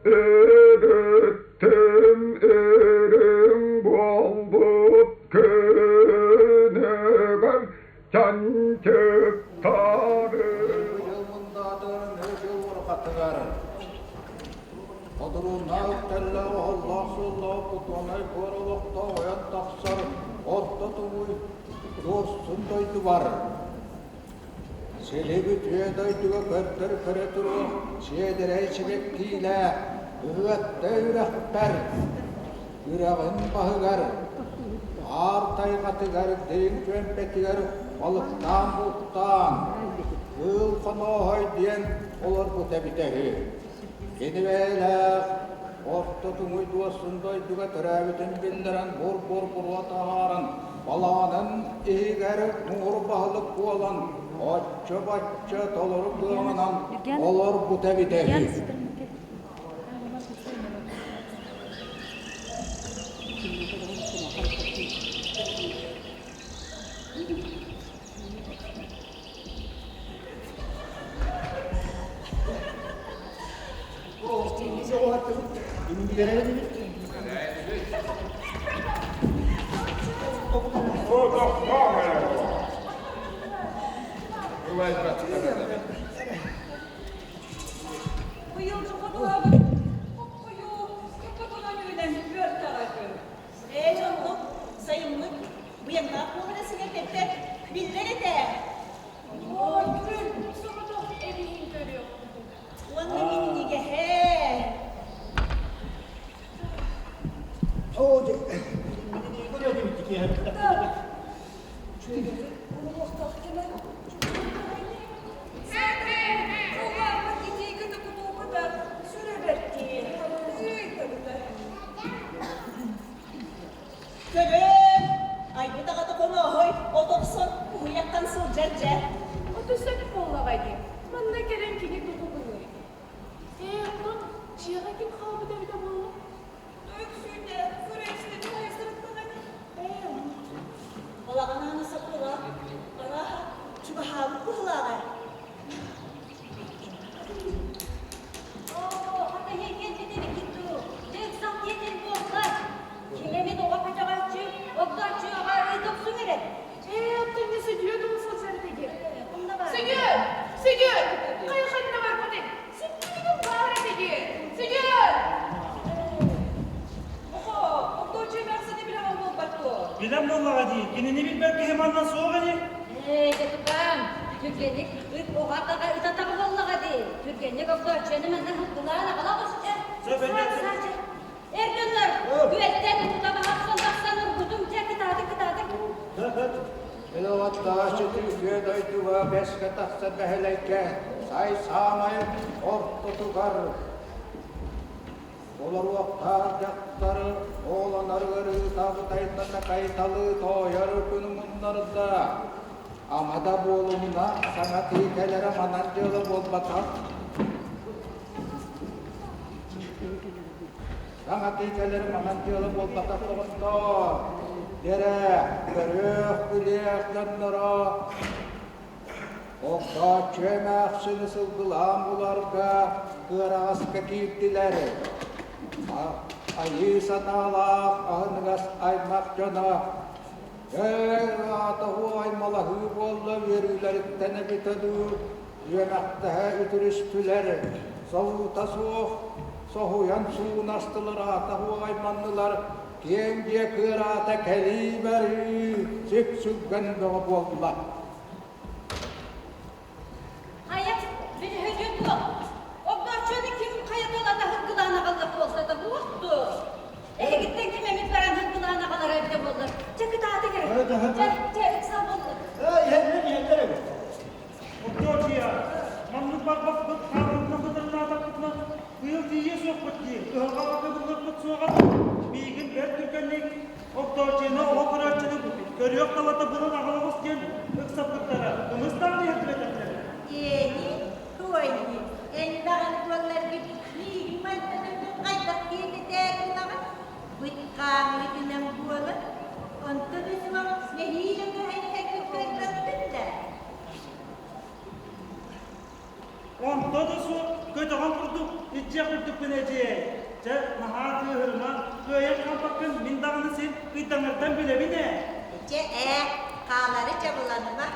Өрүттүм үрүҥ буолбут күнүгэр чанчыктары Дьыл мындаатыгар нөҥүө урукатыгар Одурууннаах үктэллээх оһоллоох-суоллаах Кутуонай буор олохтоох ойон тахсар Орто Туҥуй Дуорсун дойдубар Сили бүтүө дойдуга көрдөр көрө туруох сиэдэрэй сибэккиилээх Ыһыатта үрэхпэр, үрэҕин баһыгар, аар тайҕатыгар дириҥ чүөмпэтигэр балыктаан бултаан, Кыыл Хонооһой диэн олорбута эбитэ үһү. Кини бэйэлээх Орто Туҥуй дуосун дойдуга төрөөбүтүн биллэрэн бур-бур буруо таһааран, балаҕанын иһигэр муҥур баһылык буолан, оччо-бачча толору кыаҕынан олорбута эбитэ үһү. Быйыл дьоҕурдаабыт хоппойу кытынан үүнэн үөртэҕэ үһү. Ээ дьоннук, сайыммыт быйаҥнаах буолара сигэргэттэр биллэр этэ. Ой, күн соҕотох эбиһин көрүөхпүт. Уонна минньигэһэ. Олоруохтаах кэмэ Сыллаабыт итиигин кутуубута сүрэ бэртии, ыйтабыта. Көрөөр, айбыт аҕата хонооһой от охсон уһуйахтан сылдьар дьэ. Ото сөп буоллаҕа дии. Манна кэлэн кини тугу гыныай? Ээ, оттон дьиэҕэ ким хаалбыт эбитэ буолла? Өксүүтэ, көрө-истэ түһэ сырыттаҕа дии. Ээ, Балаҕан аана саппылаах, арааһа, чугаһаабыт быһыылааҕа. Оо, хата кэлбит эбиккит дуу? Дьэ, ыксал диэтин буолла. Ким эмит оҕо көтөҕөөччү, огдооччу аҕа ыыта охсуҥ эрэ. Ээ, оттон не Сөдүөт дуу сылдьар этигит. Онно баар. Сөдүөт! Сөдүөт! Хайа ханна барбытый? Сиппитигин баар этигит. Сөдүөт! Оҕо, огдооччу эмээхсини билэҕин буолбат дуо? Билэн буоллаҕа дии, кинини билбэт киһи манна суох ини. Ээ, дьэ тукаам, түргэнник ыт оҕо атаҕа ыт атаҕа буоллаҕа дии. Түргэнник огдооччуну манна һылгылаан аҕала оҕус-чэ. Сөп Саа-саа, Эр дьоннор, күөлтэн уута баһахсан тахсан урбутум, дьэ кытаатык, кытаатык. Ылаттааччы үтүө дойдуга бэскэ тахсар бэһэлэйгэ сай саамай ортотугар Олоруохтаах дьахтары оҕолонор ыарыыта абытайдата кайталыы тоойор күн муннарда. Ама да буолумуна, саҥа тыы кэлэрэ манан дьыала буолбатах. Саҥа тыы кэлэрэ манан дьыала буолбатах доҕоттоор. Дэрэ, көрүөх, билиэх дьонноро Огдооччу эмээхсини сылгылаан буларга кыараҕаска киирдилэр. Айыы санаалаах аһыныгас аймах дьоно Ээ, аата аймалаһыы буолла үөрүүлэриттэн эбитэ дуу, үөмэхтэһэ үтүрүстүлэр, солуута суох соһуйан суунастылар, аата айманнылар, киэҥ дьиэ кыараата кэлии барыы, сүпсүлгэн бөҕө буолла. Хайа, бүлүһүдү туох? Огдооччуну ким хайа туолата һыргылаан аҕалла буолсата буолту? Эһигиттэн ким эмит баран һыргылаан аҕалара эбитэ буоллар. Чэ, кытаатык эрэ. Чэ, чэ, ыксал буолла. Иһэллэр, иһэллэр эбит. Огдооччуйа, маннык барбаппыт, хаалбытына бытырнаатахпытына, быйыл тиийиэ суохпут дии, кыһалҕаҕа кыбыллыахпыт суоҕа. Миигин бэрт түргэнник Огдооччуйаны оҕо көрөөччүнү көрүөх талата булан аҕалабыс диэн ыксаппыттара. Кымыстаах иһэрдибэтэхтэрэ. Иэни, туойни, эн даҕаны туолларгын миигин мантан хайдах диэтэтээр гынаҕын? Быт хаамыытынан буолан, онтон үсүмэҕ нэһиилэ көһөн иһэргин көрбөккүн да? Онто да суох көтөҕөн курдук иччиэх үрдүкпүн эдьиэ. Элэксиэй, чэ, наһаа кыыһырыма, кыайан хаалбаккын мин даҕаны син ыйдаҥардан билэбин ээ. Чэ ээ, хаалары чабыланыма,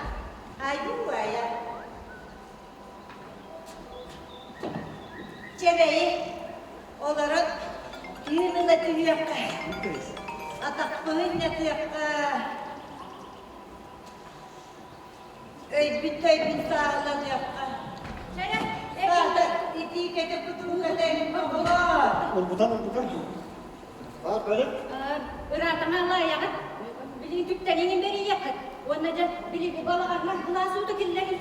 айуу-айа. Чэ бэйи, олорон тыын ыла түһүөххэ, атахпыһын ньатыахха. Өйбүт-төйбүт сааһыланыахха. Чэрэ, Саата итии кэтэ кутуруката оҕолоор. Ылбытан ылбытан. Аа, бэрик. Ыраатаҥа алаайаҕыт. Билигин түктэниҥин бэрийиэххит. Уонна дьэ, били балаҕаҥҥа кылаас уута киллэрин.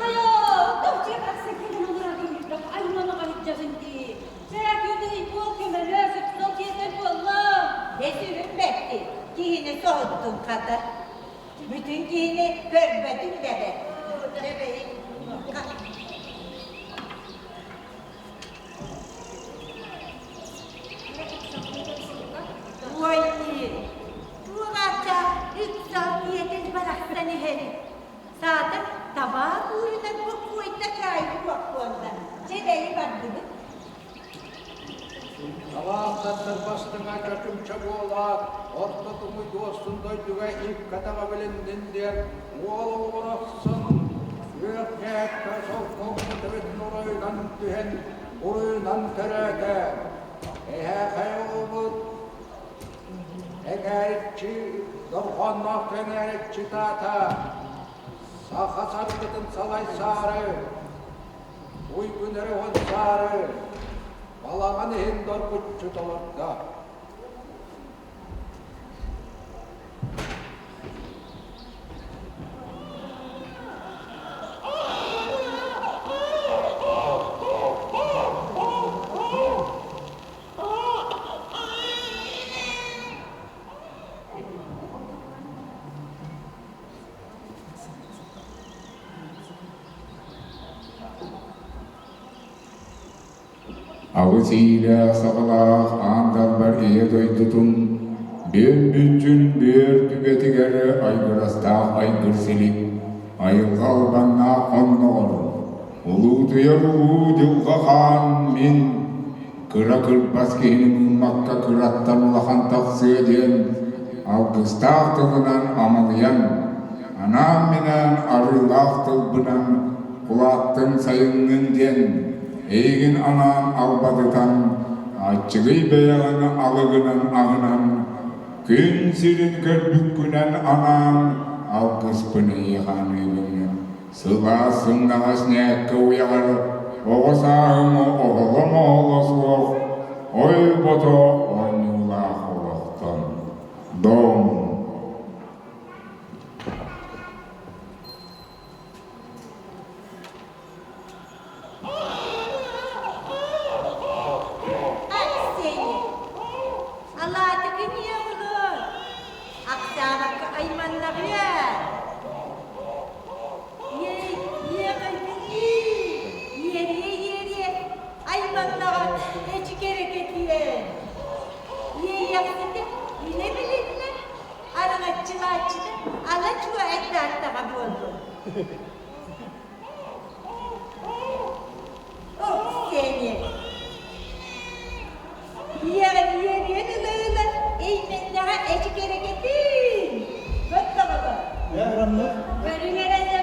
Хайа, тохчуйа тахсан кэлэн олорорун айманаҕа илдьэбин дии. Чэ, күн ый буол көмөлө, сөпсөл тиэтэл буолла. Эсүрүм бэкки, киһини соһуттун хата. Бүтүн киһини көрбөтүм да бэрт. Уой, туох ааттаах ыксал тиэтэл барахсан иһэрий? Саатар табаах уурунан бокуойда каайбыт буолла. Чэ бэйи бардыбыт. Табаахтаттар бастыҥа чочумча буолаат, орто туҥуй дуоспун дойдуга иккэ-таба билиннин диэн уол оҕолоро охсон, күөх ньээккэ солкуоҥҥа төбөтүн оройунан түһэн, буруйунан төрөөтө. Эһээхэй оҕобут эҥээриччи дорҕоонноох эҥээриччи таата, саха саргытын салайсаары, Уйгун эрэ уонсаары, балаҕан иһин доргуччу толордо. Алыс иилээх-саҕалаах аан далбар ийэ дойдутун бүөн бүччүн бүөр түгэтигэр айгырастаах айгыр силик, айылҕа албаннаах хонноҕор, улуутуйар улуу дьылҕа хаан мин кыра кырбас киһини мыыммакка кыраттан улахан тахсыа диэн алгыстаах тылынан амалыйан, анаан-минээн арыылаах тылбынан кулааттыҥ сайыннын диэн эйигин анаан албадытан, аччыгый бэйэҕин алыгынан аһынан, күн сирин көрбүккүнэн анаан алгыспын эйиэхэ аныыбын. Сылаас сымнаҕас ньээккэ уйаҕар оҕо сааһым оһоло-моһоло суох ой-бото оонньуулаах олохтон дом Арсений, алаатыкын ийэ Ахсаабакка айманнаҕыа. Иэриэ-иэриэ, айманнаҕа эчикэрэкэтиэ. Иэйэхситэ илэ билиннэ, араҥаччылааччыта ала-чуо этдааттаҕа буоллун. Оксения, Ийэҕин үөрүөн ыла-ыла эймэннэҕэ эчикэрэкэтин! Көттөҕөтө. Көрүҥ эрэ дьэ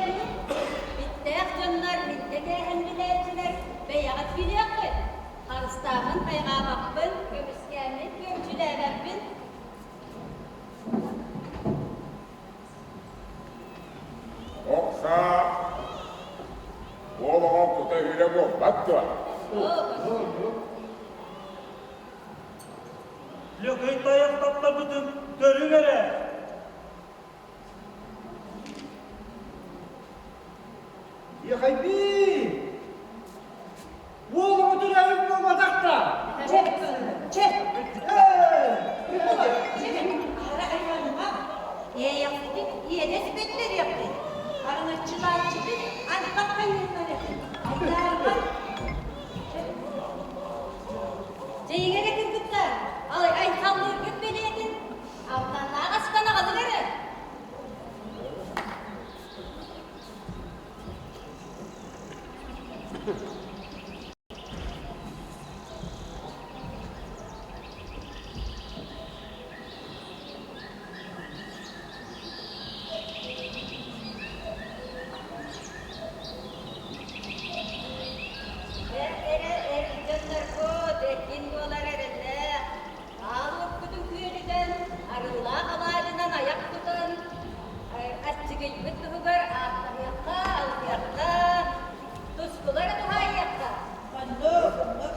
Биттээх дьоннор, биттэ кээһэн билээччилэр, бэйэҕит билиэххит. Харыстааммын хайҕаабаппын, көмүскээммин күөмчүлээбэппин. Ох саа, уол оҕо кута үрэ буолбат дуо? Лөкөй тайах таптабытын көрүҥ эрэ! Ехайби! Уол оҕо төрөөбүт буолбатах да! Чэ, чэ, чэ, аһара айманыма. Иэйэхситин иэдэс биллэриэхпит. Араҥаччылааччытын антах хайыһыннарыахпыт. Айдаарыма. Дьэйиҥ эрэ кыргыттар, айхаллыыргыт бэлиэтин, алтаннаах астан аҕалыҥ эрэ. эркин буолар эрэллээх, аал уоппутун күөдүтэн, арыылаах алаадьынан айах тутан, аччыгыйбыт туһугар ааттаһыахха, алгыахха, тускулары туһаайыахха. Оннук, оннук.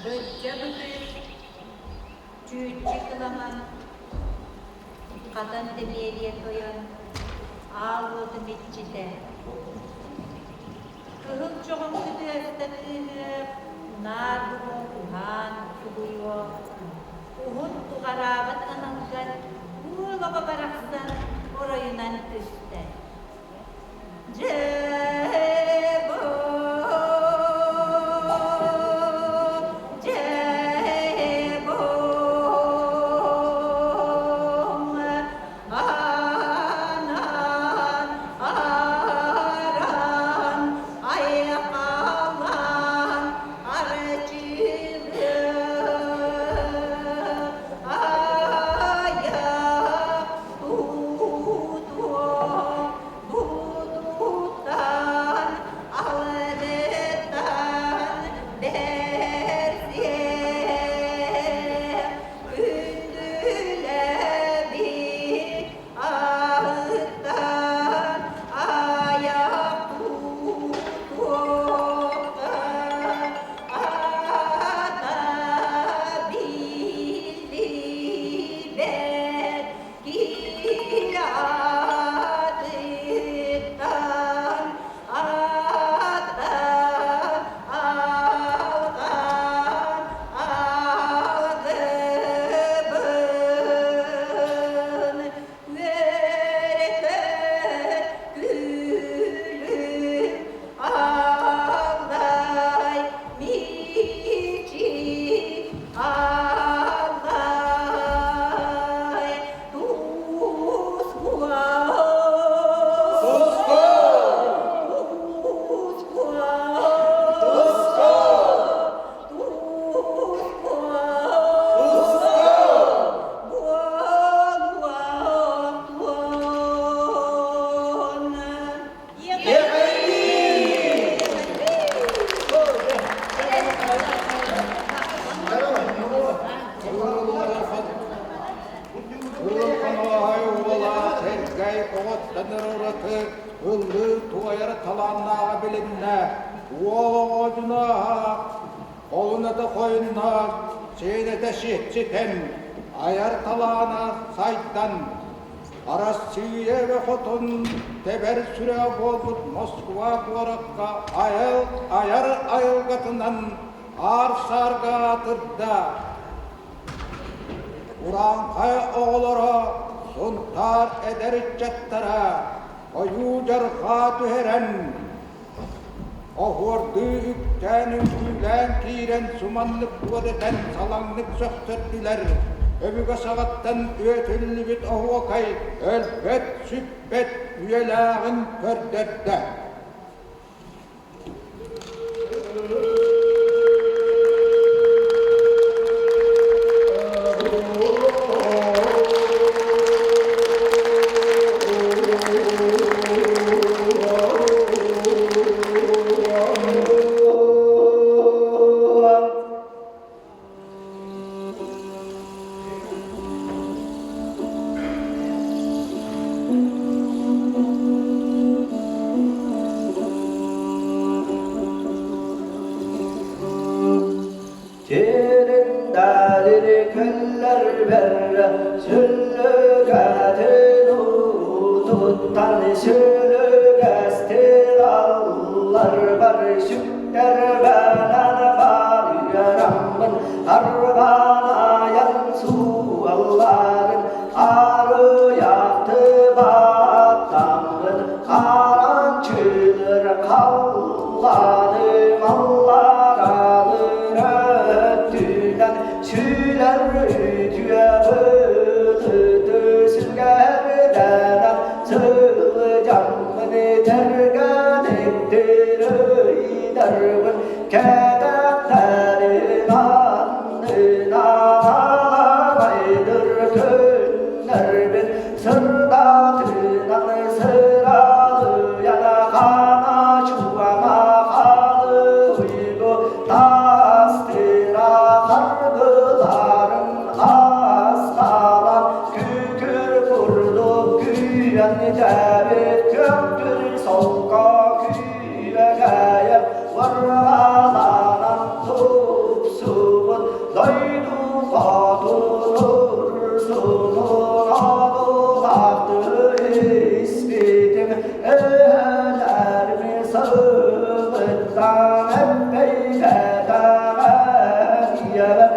Бырдьа бытык, чүүччү кыламан, хатан Дэмиэрийэ тойон, аал уотум иччитэ. Кыһыл чоҕум кытыаста кыыһыа, унаар буруо уһаан угуйуо, уһун уҕараабат аналгар уол оҕо барахсан оройунан түстэ. Будуттан, алыттан бэрсиэ, күндүлэбит аһыттан айах тутуохха, ата биллибэт Киатыттан ата алҕаан алгыбын үөрэ-көт күлүм аллай мичик аллай тускуа тускуа тускуа буолуохтун. Кыыл хонооһой уола Сэргэй оҕоттон ураты ыллыы туойар талааннааҕа билиннэ. Уол оҕо дьунааһа холуната хойунна, сиэнэтэ ситэн, айар талаана сайдан, Арассыыйа эбэ хотун тэбэр сүрэҕэ буолбут Москва куоракка айар айылгатынан аар-саарга аатырда. Урааҥхай оҕолоро, Сунтаар эдэр ыччаттара ойуу-дьарҕаа түһэрэн, оһуордуу үктээн үҥкүүлээн киирэн суманнык уот этэн салаҥнык сөхтөрдүлэр. Өбүгэ саҕаттан үөтүллүбүт оһуокай өлбөт-сүппэт үйэлээҕин көрдөрдө. Терендалери көллөр бэррэ сүллүгэтин уутуттан сүлүгэстир аллар бар сүктэр бэнэн барыараммын арбаанайан суалларын арыйахты баттаммын аранчылыр халланым алларалыр өттүнэн сүлэр үтүө былыты сүгэрдэнэн сылдьаммын тэргэнектир ыйдарбын кэтэхтэрин аннынан аламайдыр күннэрбин сырдатынан. Күөннээбит көктүр солко күөгэйэр Уорҕаланан тупсубут дойду хотунур сунун одуулаахтыы испитим Эһэлэрим сылыттан эппэйбэтэҕэ ийэбэр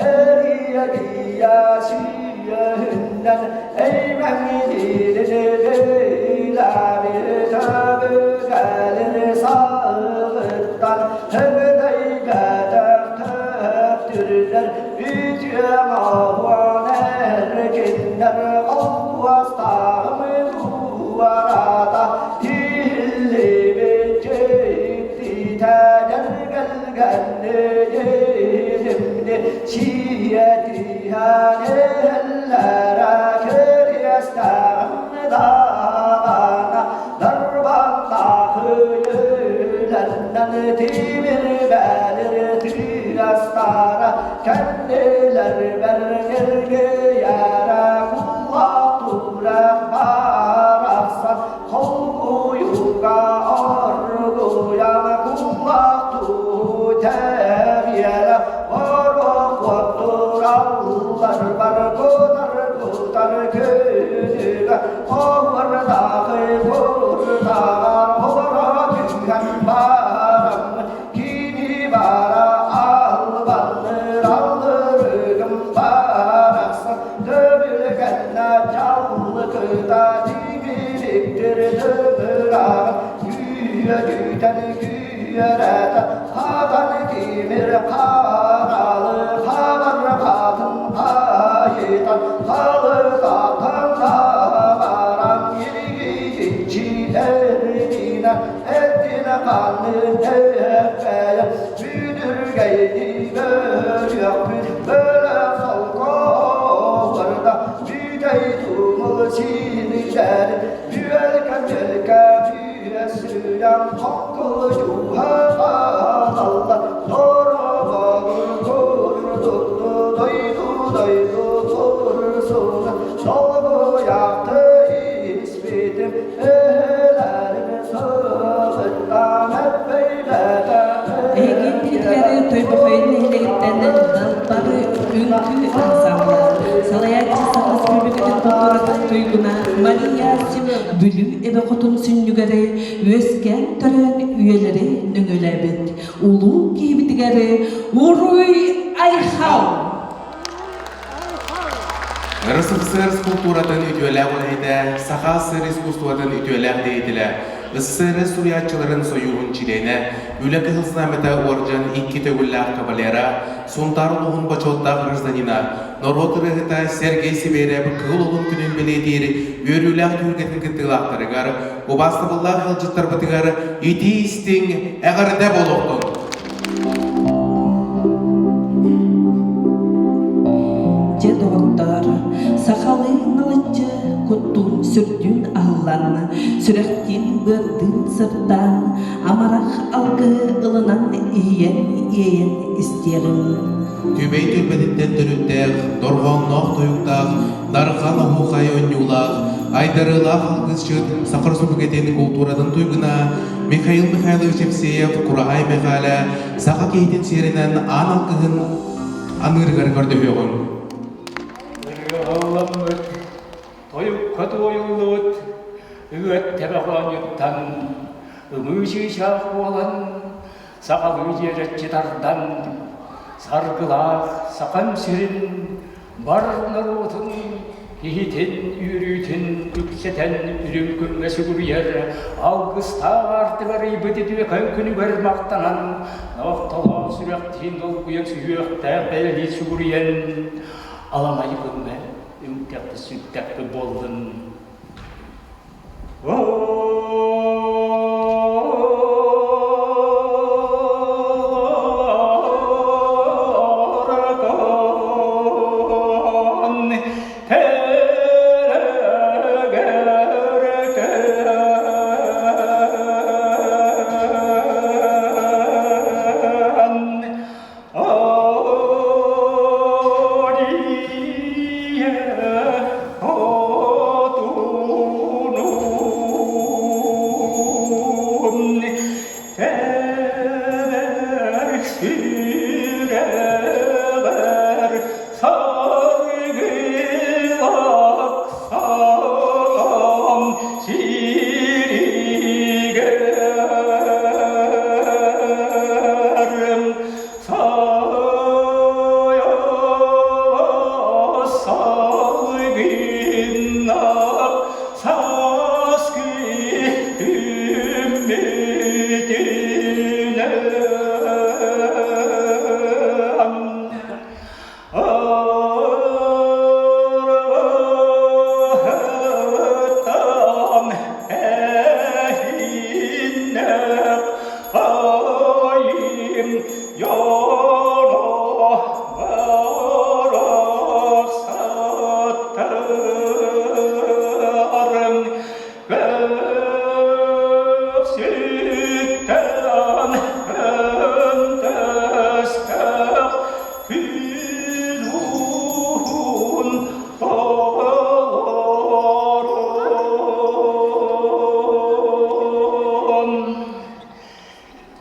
эрийэ-рийэ сүөһүннэн Эһиги тиһигэр Тойбохойун нэһилиэгиттэн Далбары үҥкүү ансаамбыла, салайааччы Саха Республикатын култууратын туйгуна Мария Семенова Бүлүү эбэ хотун сүнньүгэр үөскээн төрөөн үйэлэри нөҥүөлээбит улуу киһибитигэр Уруй-Айхал! РСФСР култууратын үтүөлээх үлэһитэ, Саха СССР искусствотын үтүөлээх деятелэ, СССР суруйааччыларын сойууһун чилиэнэ, Үлэ Кыһыл Знамята уордьан икки төгүллээх кавалера, Сунтаар улууһун бочуоттаах гражданина, норуот ырыаһыта Сергей Сибиэрэп Кыһыл Олун күнүн бэлиэтиир үөрүүлээх түһүлгэтин кыттыылаахтарыгар, убаастабыллаах ыалдьыттарбытыгар итии-истиҥ эҕэрдэ буолуохтун! Дьэ, доҕоттоор, сахалыы налыччы куттуун-сүрдүүн аһыллан, сүрэхтиин-быардыын сырдаан, амарах алгыһы ылынан иһийэн иэйэн истиэҕиҥ. Түбэй түөлбэтиттэн төрүттээх, дорҕоонноох тойуктаах, дархан оһуохай оонньуулаах, айдарыылаах алгысчыт Саха Республикатын култууратын туйгуна Михаил Михайлович Евсеев Кураһай Мэхээлэ саха киһитин сиэринэн аан алгыһын аныырыгар көрдөһүөҕүҥ. Ырыаҕалламмыт, тойукка туойуллубут ыат тэбэх оонньуттан ымыы чыычаах буолан сахалыы дьиэрэччи тардан саргылаах сахам сирин бар норуотун киһитин үөрүүтүн үксэтэн үрүҥ күҥҥэ сүгүрүйэр алгыстаах аартыгар ыйбыт үтүөкэн күнүгэр махтанан нохтолоон сүрэхтиин долгуйан сүһүөхтээх бэйэлии сүгүрүйэн аламай күҥҥэ үҥтэхпит сүттэхпит буоллун. Сааскы күммүтүнэн Арыгыттан эһиннэх айым дьоно барахсаттарым Көксүттэн өндөстөх күн уһун оҕолорум.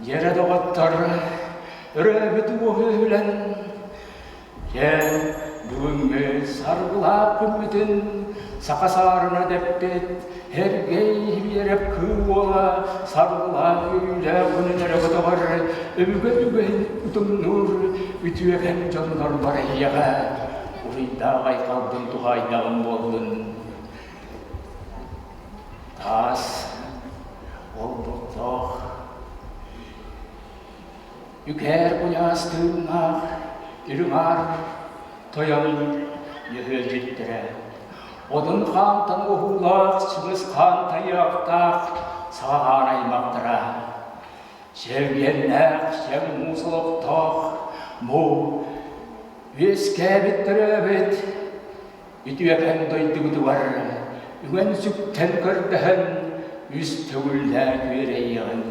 Дьэрэ доҕоттор, өрөөбүт уоһу үһүлэн Дьэ, бүгүҥҥү саргылаах күммүтүн саха саарына дэппит Һэргэй Биэрэп кыыл уола саргылаах үөрүүлээх күнүн эрэ көтөҕөр, өбүгэ үгэһин утумнуур үтүөкэн дьоннор барыйаҕа уруйдаах айхалбын туһаайдаҕым буоллун. Таас олбохтоох Үкээр куйаас тыыннаах үрүҥ аар тойон дьөһүөлдьүттэрэ, Одун хаантан уһуулаах Чыҥыс хаан тайыахтаах саҕаҕаан аймахтара, Чэлгиэннээх чэҥ муус олохтоох бу үөскээбит төрөөбүт үтүөкэн дойдубутугар үҥэн-сүктэн көрдөһөн үс төгүллээн үөрэйиэҕиҥ.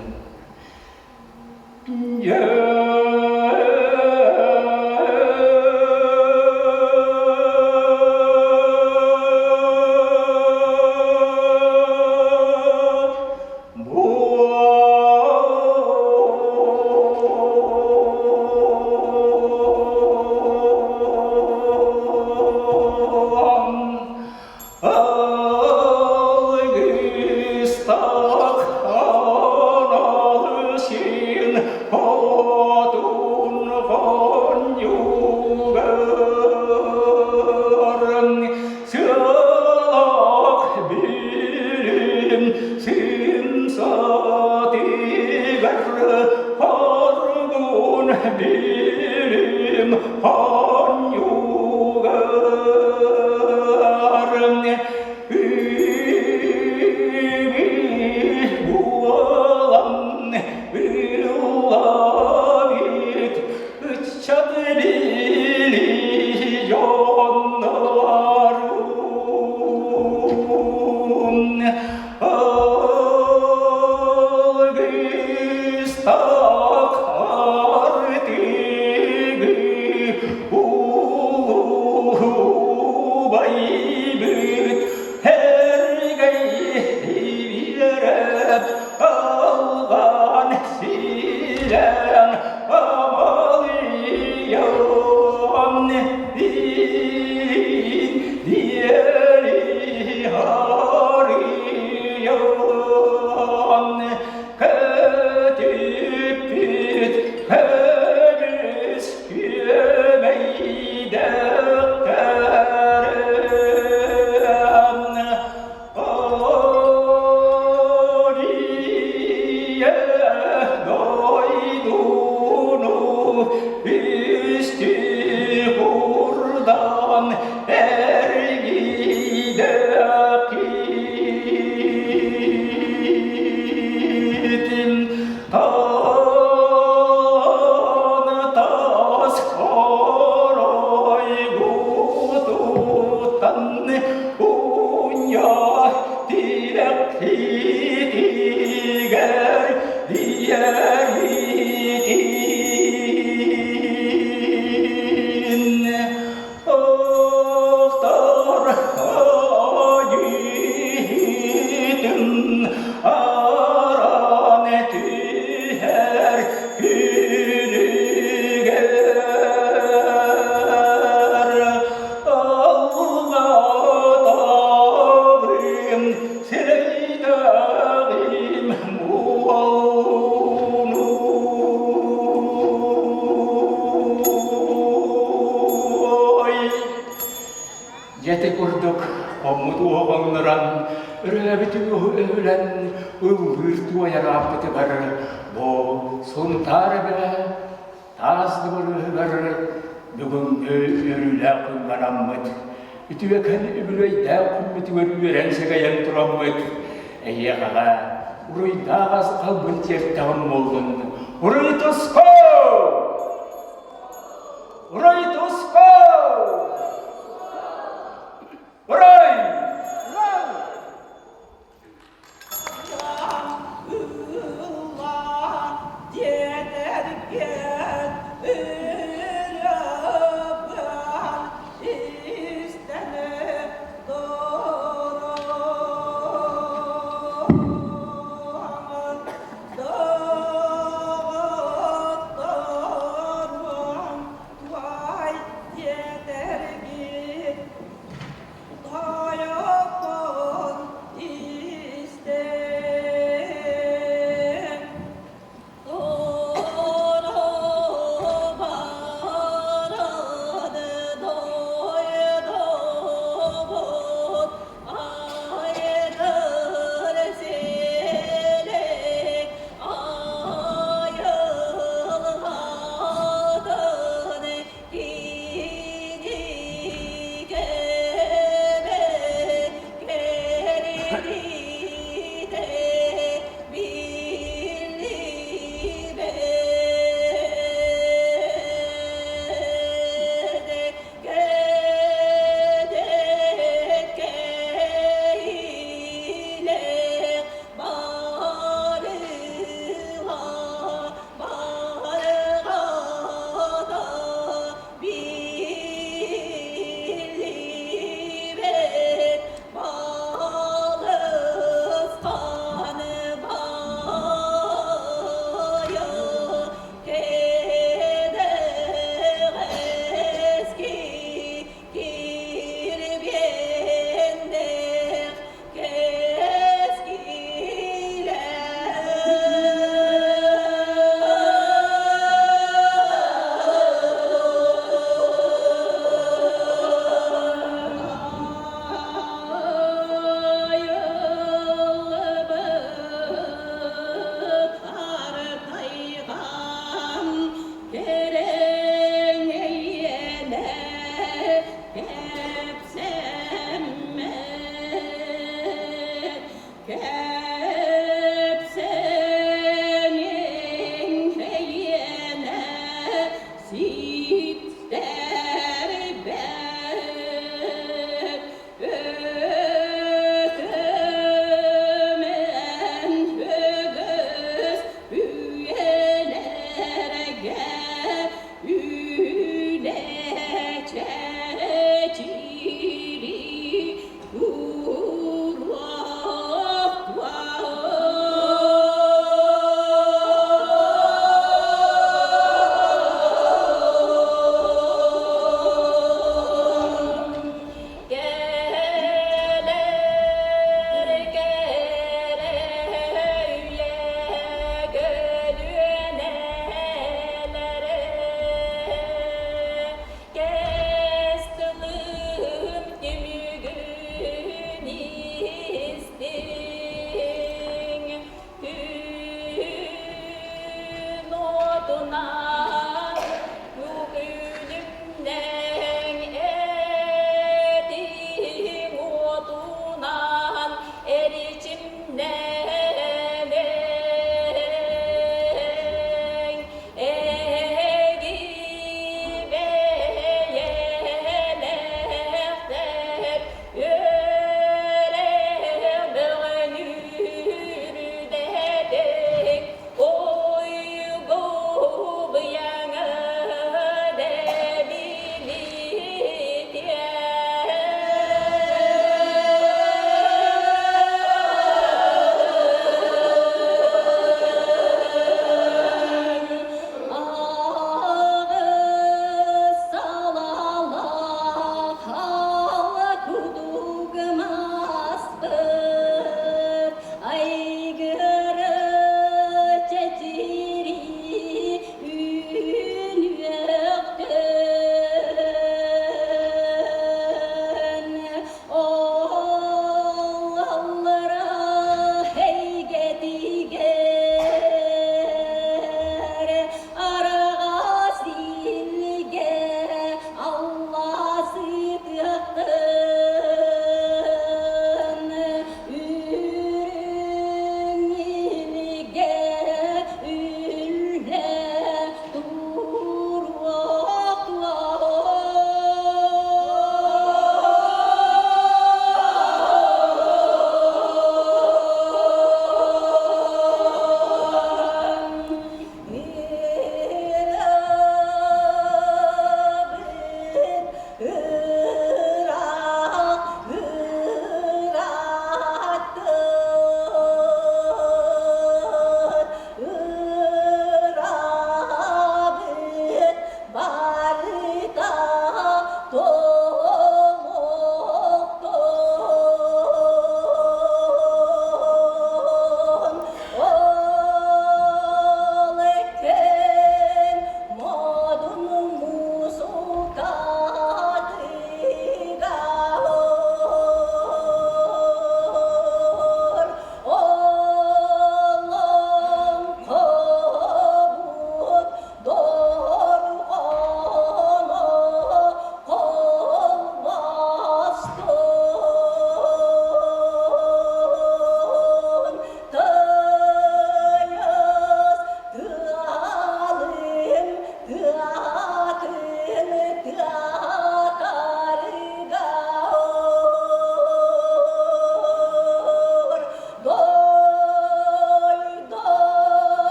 Алгыстах аналысин хотун хонньугарын сылах билим сымсатыгар хоргун билим хонньугарын буолан ыллабыт ыччат били дьоннорун Алгыстах артыгы улуубайбыт эргэй биэрэп алган сирэн амалыйан диин диэри арыйан көтүппүт көмүс күөмэйдэхтэрин Ория дойдуну үстүү курдан эргийдэкитин тас хоройгутуттан уня тирэххитигэр диэритин Охтор ойуутун аран түһэр күнүгэр Аллатабым сирэйдэҕим буолуну. Өрөөбүтүн өһүлэн ыллыыр туойар ааппытыгар бу Сунтаар эбэ таас дыбарыаһыгар бүгүҥҥү үөрүүлээх күҥҥэ анаммыт үтүөкэн үбүлүөйдээх күммүтүгэр үөрэн сэгэйэн тураммыт эйиэхэҕэ уруйдаах ас халбын тиэртэҕим буоллун уруй туску уруй туску уруй Тойоппун истэн Туругуран дойдубут айгыр силик айылҕатын Биллибэт балысхан баайы кэнэҕэски килбиэннээх Кэпсэниҥ эйиэнэ ситтэрбэт, Өтөмөн үгүс үйэлэргэ үлэ чэчирии туруохтуо.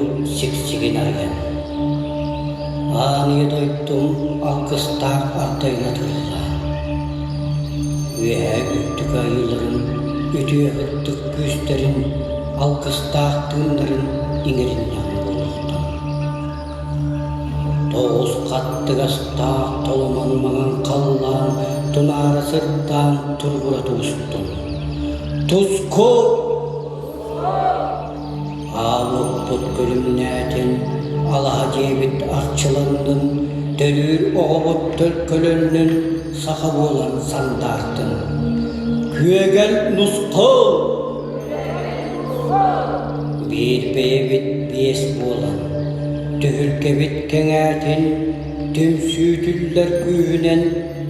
дойду сиксигин арыйан. Аан ийэ дойдум алгыстаах ардайына тыллаан. Үөһээ үрдүк айыыларын үтүө сырдык күүстэрин алгыстаах тыыннарын иҥэриннэҕим буолуохтун. Тоҕус хаттыгастаах толомон маҥан халлаан тунаара сырдаан туругура тубустун. Туску! Аалыппыт күлүмнээтин, алаһа дьиэбит арчыланнын, төрүүр оҕобут төлкөлөннүн, саха буолан сандаартын. Күөгэл нусхал! Биир бэйэбит биэс буолан, түһүлгэбит кэҥээтин, түмсүүтүллэр күүһүнэн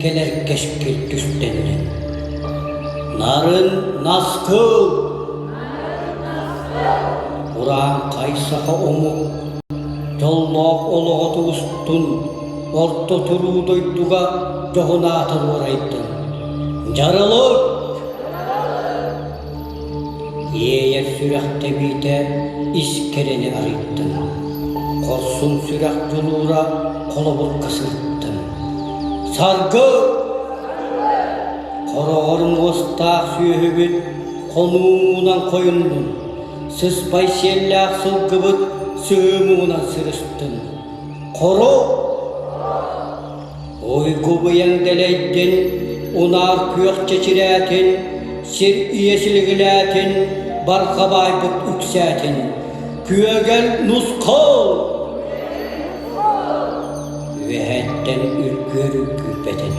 кэлэр кэскил түстэннин. Нарын наскыл! Урааҥхай саха омук дьоллоох олоҕо тубустун, орто туруу дойдуга дьоһун аата дуорайдын. Дьарылык! Иэйэр сүрэх тэбиитэ ис кэрэни арыйдын, хорсун сүрэх дьулуура холобурга сырыттын. Саргы! Хороҕор муостаах сүөһүбүт хонуу муҥунан хойуннун, сыспай сиэллээх сылгыбыт сыһыы муҥунан сырыстын. Хоро! Уйгу-быйаҥ дэлэйдин, унаар күөх чэчирээтин, сир ийэ силигилээтин, барҕа баайбыт үксээтин. Күөгэл нусхал! Үөһэттэн үргүөр үргүйбэтин,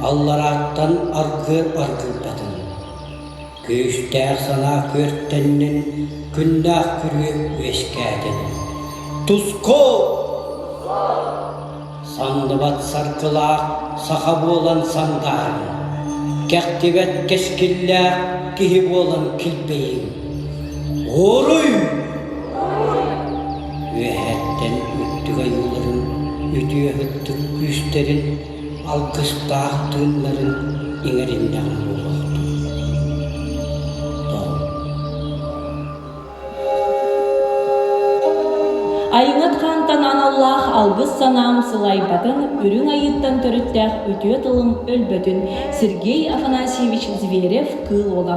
алларааттан аргыар аргыйбатын. Күүстээх санаа күөртэннин, күннээх күрүө үөскээтин. Туску! Самныбат саргылаах саха буолан сандаарыҥ, кэхтибэт кэскиллээх киһи буолан килбэйиҥ. Уруй! Үөһэттэн үрдүк айыыларын үтүө ытык күүстэрин алгыстаах тыыннарын иҥэриннэҕим буолуохтун. Айыҥат хаантан аналлаах алгыс санаам сылайбатын, үрүҥ айыыттан төрүттээх үтүө тылым өлбөтүн Сергей Афанасьевич Зверев Кыыл Уола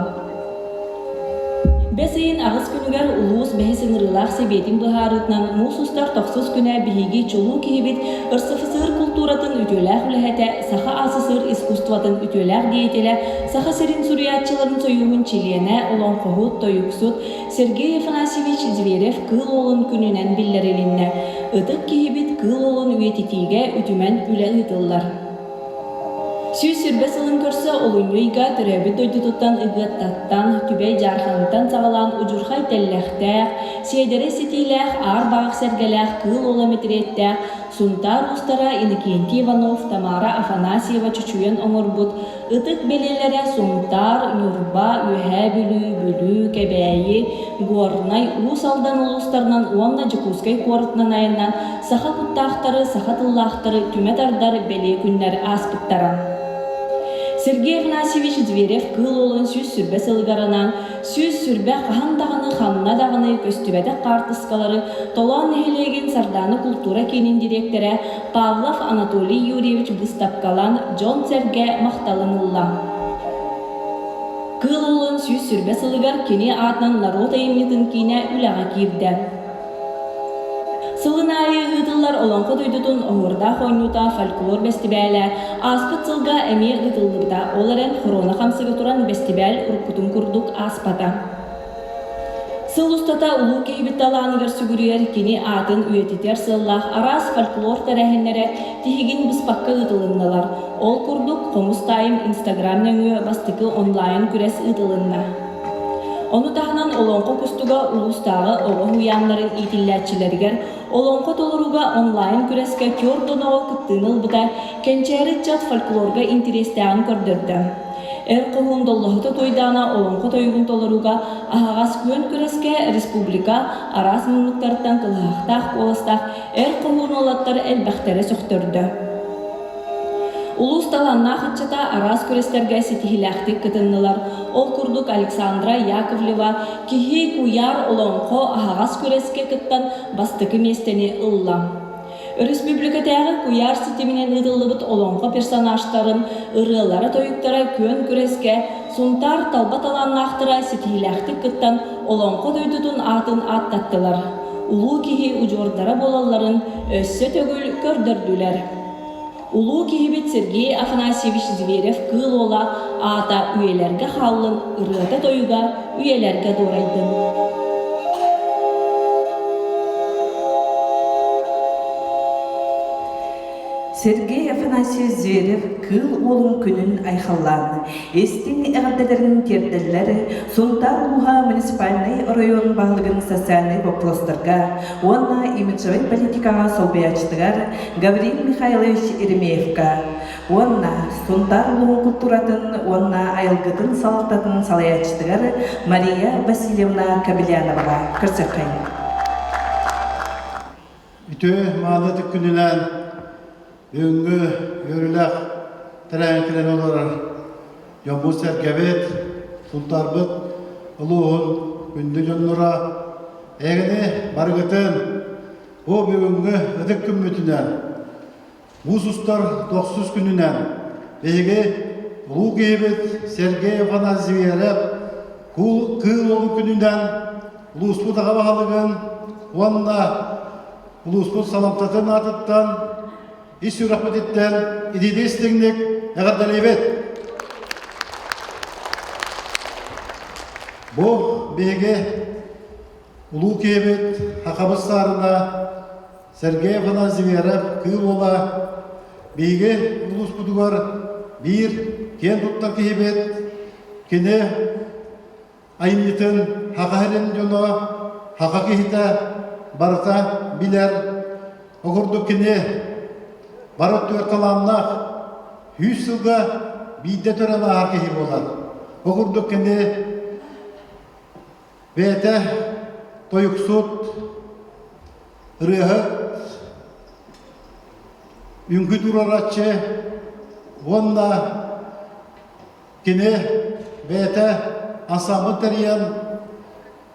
Бэс ыйын аҕыс күнүгэр улуус бэһис ыҥырыылаах сэбиэтин быһаарыытынан муус устар тохсус күнэ биһиги чулуу киһибит РСФСР култууратын үтүөлээх үлэһитэ, Саха АССР искусствотын үтүөлээх деятелэ, Саха сирин суруйааччыларын сойууһун чилиэнэ, олоҥхоһут, тойуксут Сергей Афанасьевич Зверев Кыыл Уолун күнүнэн биллэрилиннэ. Ытык киһибит Кыыл Уолун үйэтитиигэ үтүмэн үлэ ыытыллар. 120 сылын көрсө олунньу ыйга төрөөбүт дойдутуттан Ыгыаттаттан, Түбэй Дьаарханыттан саҕалаан удьурхай тэллэхтээх, сиэдэрэй ситиилээх, аар баҕах сэргэлээх Кыыл Уола мэтириэттээх Сунтаар уустара Иннокентий Иванов, Тамара Афанасьева чочуйан оҥорбут ытык бэлиэлэрэ Сунтаар, Ньурба, Үөһээ Бүлүү, Бүлүү, Кэбээйи, Горнай, Уус Алдан улуустарынан уонна Дьокуускай куоратынан айаннаан саха куттаахтары, саха тыллаахтары түмэ тардар бэлиэ күннэр ааспыттара. Сергей Афанасьевич Зверев-Кыыл Уолун 120 сылыгар анаан 120 хаһан даҕаны ханна даҕаны көстүбэтэх хаартыскалары Толоон нэһилиэгин Сардаана култуура киинин дириэктэрэ Павлов Анатолий Юрьевич быыстапкалаан дьон-сэргэ махталын ылла. Кыыл Уолун 120 сылыгар кини аатынан норуот айымньытын киинэ үлэҕэ киирдэ. Сылын аайы ыытыллар Олоҥхо дойдутун оһуордаах оонньуута фольклор бэстибээлэ ааспыт сылга эмиэ ыытыллыбыта, ол эрэн хоруона хамсыга туран бэстибээл уруккутун курдук ааспата. Сыл устата улуу киһибит талааныгар сүгүрүйэр, кини аатын үйэтитэр сыаллаах араас фольклор тэрээһиннэрэ тиһигин быспакка ыытылыннылар. Ол курдук, Хомус таайым Инстаграм нөҥүө бастакы онлайн күрэс ыытылынна. Ону таһынан Олоҥхо кустуга улуустааҕы оҕо уһуйааннарын иитиллээччилэригэр олоҥхо толорууга онлайн күрэскэ түөрт оноҕо кыттыыны ылбыта кэнчээри ыччат фольклорга интэриэстээҕин көрдөрдө. Эр хоһуун Доллоһута Туйдаана олоҥхо тойугун толорууга аһаҕас күөн күрэскэ республика араас муннуктарыттан кылыһахтаах куоластаах эр хоһуун уолаттар элбэхтэрэ сөхтөрдө. Улуус талааннаах ыччата араас күрэстэргэ ситиһиилээхтик кытыннылар. Ол курдук Александра Яковлева «Киһи куйаар олоҥхо» аһаҕас күрэскэ кыттан бастакы миэстэни ылла. Өрөспүүбүлүкэтээҕи куйаар ситиминэн ыытыллыбыт олоҥхо персонажтарын ырыалара-тойуктара күөн күрэскэ Сунтаар талба талааннаахтара ситиһиилээхтик кыттан олоҥхо дойдутун аатын ааттаттылар, улуу киһи удьуордара буолалларын өссө төгүл көрдөрдүлэр. Улуу киһибит Сергей Афанасьевич Зверев-Кыыл Уола аата үйэлэргэ хааллын, ырыата-тойуга үйэлэргэ дуорайдын. Сергей Афанасьевич Зверев Кыыл Уолун күнүн айхаллаан, истиҥ эҕэрдэлэрин тиэрдэллэр Сунтаар улууһа муниципальнай оройуон баһылыгын социальнай боппуруостарга уонна имиджевай политикаҕа солбуйааччытыгар Гаврил Михайлович Еремеевка уонна Сунтаар улууһун култууратын уонна айылгытын салалтатын салайааччытыгар Мария Васильевна Кобельяноваҕа көрсөххөйүн. Үтүө мааны күнүнэн бүгүҥҥү үөрүүлээх тэрээһин кэлэн олорор дьоммут-сэргэбит, Сунтаарбыт улууһун күндү дьонноро эһигини барыгытын бу бүгүҥҥү ытык күммүтүнэн муус устар тохсус күнүнэн биһиги улуу киһибит Сергей Афанасьев Кыыл Уолун күнүнэн улууспут аҕа баһылыгын уонна улууспут саламтатын аатыттан ис сүрэхпититтэн итиитик истиҥник эҕэрдэлиибит! Бу биһиги улуу киһибит Хахабыс Саарына Сергей Афанасьев Кыыл Уола биһиги улууспутугар биир киэн туттар киһибит. Кини айымньытын Хаха сирин дьоно, Хаха киһитэ барыта билэр. Ол курдук кини бары өттүгэр талааннаах, 100 сылга биирдэ төрөн ааһар киһи буолар. Ол курдук кини бэйэтэ тойуксут, ырыаһыт, үҥкүү туруорааччы уонна Кини бэйэтэ ансамбль тэрийэн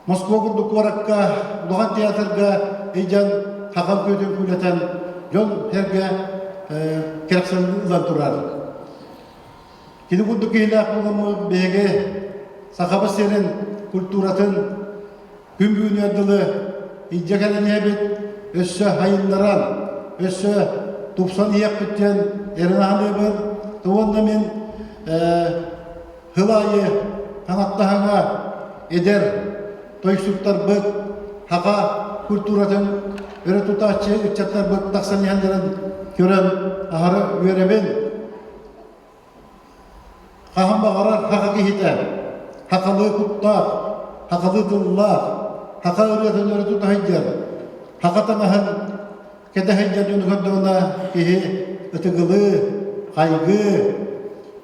Москва курдук куоракка улахан театрга илдьэн хакан күөтүн күүлэтэн дьон-сэргэ кэрэхсэбилин ылан турар. Кини курдук киһилээх буоламмыт биһиги Сахабыт сирин культуратын күн бүгүнүгэр дылы илдьэ кэлэн иһэбит, өссө сайыннаран, өссө тупсан иһиэхпит диэн эрэнэ саныыбын. Уонна мин сыл аайы хаҥаттаһаҥа эдэр тойуксуттарбыт саха культуратын өрө тутааччы ыччаттарбыт тахсан иһэллэрин көрөн аһары үөрэбин. Хаһан баҕарар саха киһитэ сахалыы куттаах, сахалыы тыллаах, саха ырыатын өрө тута сылдьар, саха таҥаһын кэтэ сылдьар дьону көрдөҕүнэ киһи ытыгылыы, хайгыы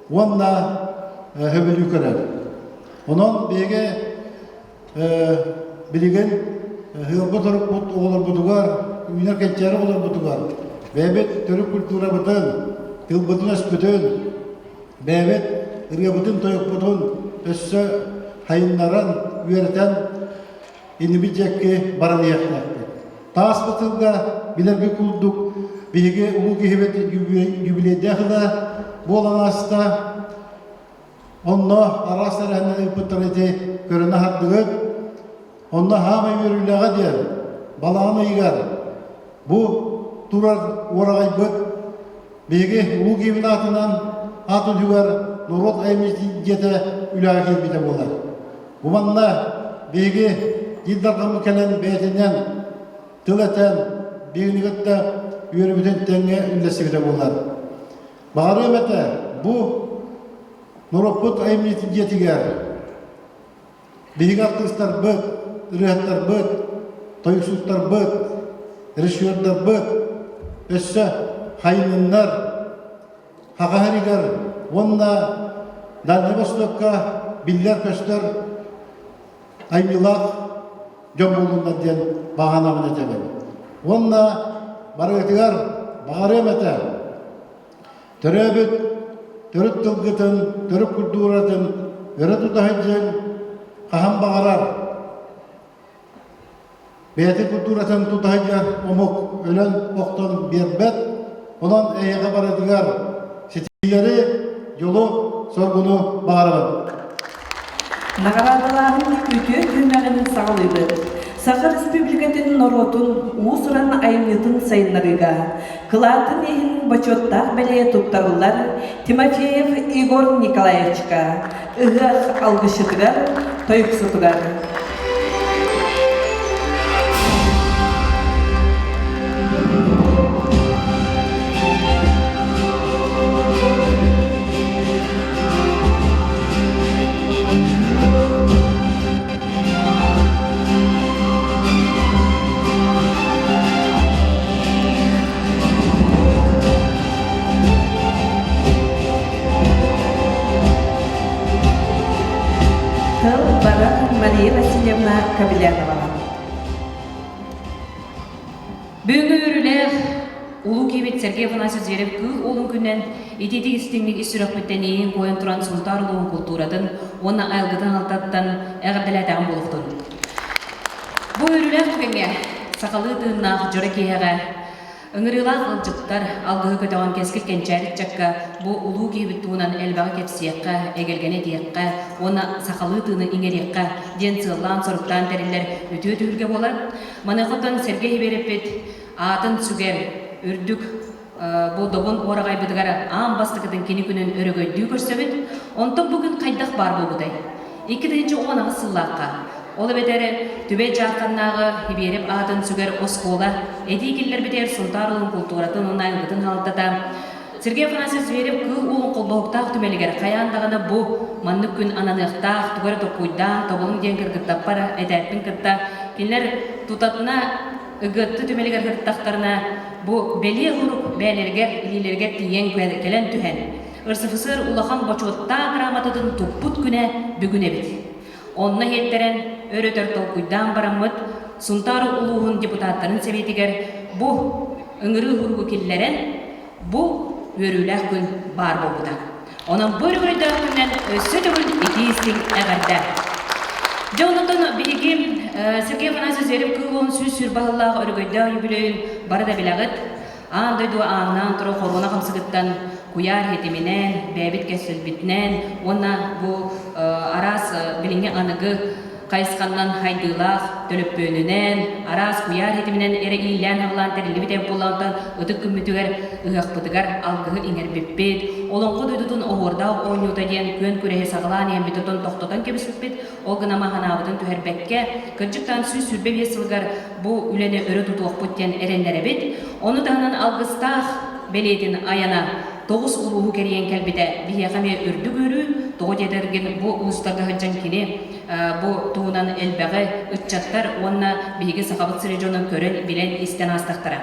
уонна сөбүлүү көрөр. Онон биһиги билигин ыалбыт орукпут оҕолорбутугар, үүнэр кэнчээри оҕолорбутугар бэйэбит төрүт культурабытын, тылбытын-өспүтүн, бэйэбит ырыабытын-тойукпутун өссө сайыннаран, үөрэтэн иннибит диэки баран иһиэхтээхпит. Таас тылга билэргэ курдук биһиги улуу киһибит юбилейдээх ыла буолан ааста. Онно араас тэрээһиннэри ыыппыттар ити көрөн аһардыгыт. Онно хаамай үөрүүлээҕэ диэн балаҕан ыйыгар бу турар уораҕайбыт биһиги Улуу Киевин аатынан аат үрдүгэр норуот айымньытын дьиэтэ үлэҕэ киирбитэ буолар. Бу манна биһиги Ил Дархаммыт кэлэн бэйэтинэн тыл этэн биһигини кытта үөрүүбүтүн тэҥҥэ үллэстибитэ буолар. Баҕарыам этэ, бу норуоппут айымньытын дьиэтигэр биһиги артыыстарбыт, ырыаһыттарбыт, тойуксуттарбыт, режиссердарбыт өссө хайынныннар Хаха сиригэр уонна Дальнай Востокка биллэр-көстөр айымньылаах дьон буоллуннар диэн баҕанабын этэбин. Уонна барыгытыгар баҕарыам этэ. Төрөөбүт төрүт тылгытын, төрүт культуратын өрө тута сылдьыҥ, хаһан баҕарар бэйэтин культуратын тута сылдьар омук өлөн-охтон биэрбэт. Онон эһиэхэ барытыгар ситиһиилэри, дьолу, соргуну баҕарабын. Наҕараадалааһын үтүө түһүмэҕин саҕалыыбыт. Саха Республикатын норуотун уус-уран айымньытын сайыннарыыга кылаатын иһин бочуоттаах бэлиэ туттарыллар Тимофеев Егор Николаевичка, ыһыах алгысчытыгар, тойуксутугар. Тыл бара Мария Васильевна Кобелянова. Бүгүҥҥү үөрүүлээх Улуу киһибит Сергей Афанасьевич Зверев кыыл уолун күнүнэн итиитик истиҥник ис сүрэхпиттэн иэйэн куойан туран Сунтаар улууһун култууратын уонна айылгытын алтаттан эҕэрдэлээтэҕим буолуохтун. Бу үөрүүлээх түгэҥҥэ сахалыы тыыннаах дьоро киэһэҕэ ыҥырыылаах ыалдьыттар алгыһы көтөҕөн кэскил кэнчээри ыччакка бу улуу киһибит туһунан элбэҕи кэпсиэххэ, эгэлгэни этиэххэ уонна сахалыы тыыны иҥэриэххэ диэн сыаллаан-соруктаан тэриллэр үтүө түһүлгэ буолар. Маныаха оттон Сергей Хибиэрэппит аатын сүгэр үрдүк бу добун уораҕайбытыгар аан бастакытын кини күнүн өрөгөйдүү көрсөбүт. Онтон бу күн хайдах баар буолбутай? 2018 сыллаахха, ол эбэтэр Түбэй Дьаарханнааҕы Хибиэрэп аатын сүгэр оскуола этии киллэрбитигэр Сунтаар улуун култууратын уонна айылгытын хаалтата Сергей Афанасьевич Зверев Кыыл Уолун холбоһуктаах түмэлигэр хайаан даҕаны бу маннык күн ананыахтаах, тугу эрэ толкуйдаан, тобулуҥ диэн кыргыттаппар этээппин кытта кинилэр тутатына Ыгыатты түмэлигэр сырыттахтарына бу бэлиэ сурук бэйэлэригэр илиилэригэр тиийэн кэлэн түһэн РСФСР улахан бочуоттаах грамотатын туппут күнэ бүгүн эбит. Онно иһиттэрэн өр-өтөр толкуйдаан бараммыт Сунтаар улууһун депутаттарын сэбиэтигэр бу ыҥырыы суругу киллэрэн бу үөрүүлээх күн баар буолбута. Онон бу өрөгөйдөөх күнүнэн өссө төгүл итии-истиҥ эҕэрдэ! Дьэ онтон биһиги Сергей Афанасьевич Зверев Кыыл 120 сыллаах өрөгөйдөөх юбилейын бары да билэҕит. Аан дойду ааҥнаан турар хоруона хамсыгыттан куйаар ситиминэн, бэйэбит кэсилбитинэн уонна бу араас билиҥҥи аныгы хайысханнан хайдыылаах төлөппүөнүнэн, араас куйаар ситиминэн эрэ иилээн-аҕылаан тэриллибит эбит буоллаҕыттан ытык күммүтүгэр, ыһыахпытыгар алгыһы иҥэрбиппит, Олоҥхо дойдутун оһуордаах оонньуута диэн күөн күрэһи саҕалаан иһэммит отон тохтотон кэбиспиппит, ол гына ханаабытын түһэрбэккэ, кырдьыктаан 125 сылыгар бу үлэни өрө тутуохпут диэн эрэннэрэбит. Ону таһынан алгыстаах бэлиэтин айана тоҕус улууһу кэрийэн кэлбитэ биһиэхэ эмиэ үрдүк үөрүү, тоҕо диэтэргин бу улуустарга сылдьан кини бу туһунан элбэҕи ыччаттар уонна биһиги Сахабыт сирэ дьоно көрөн, билэн, истэн аастахтара.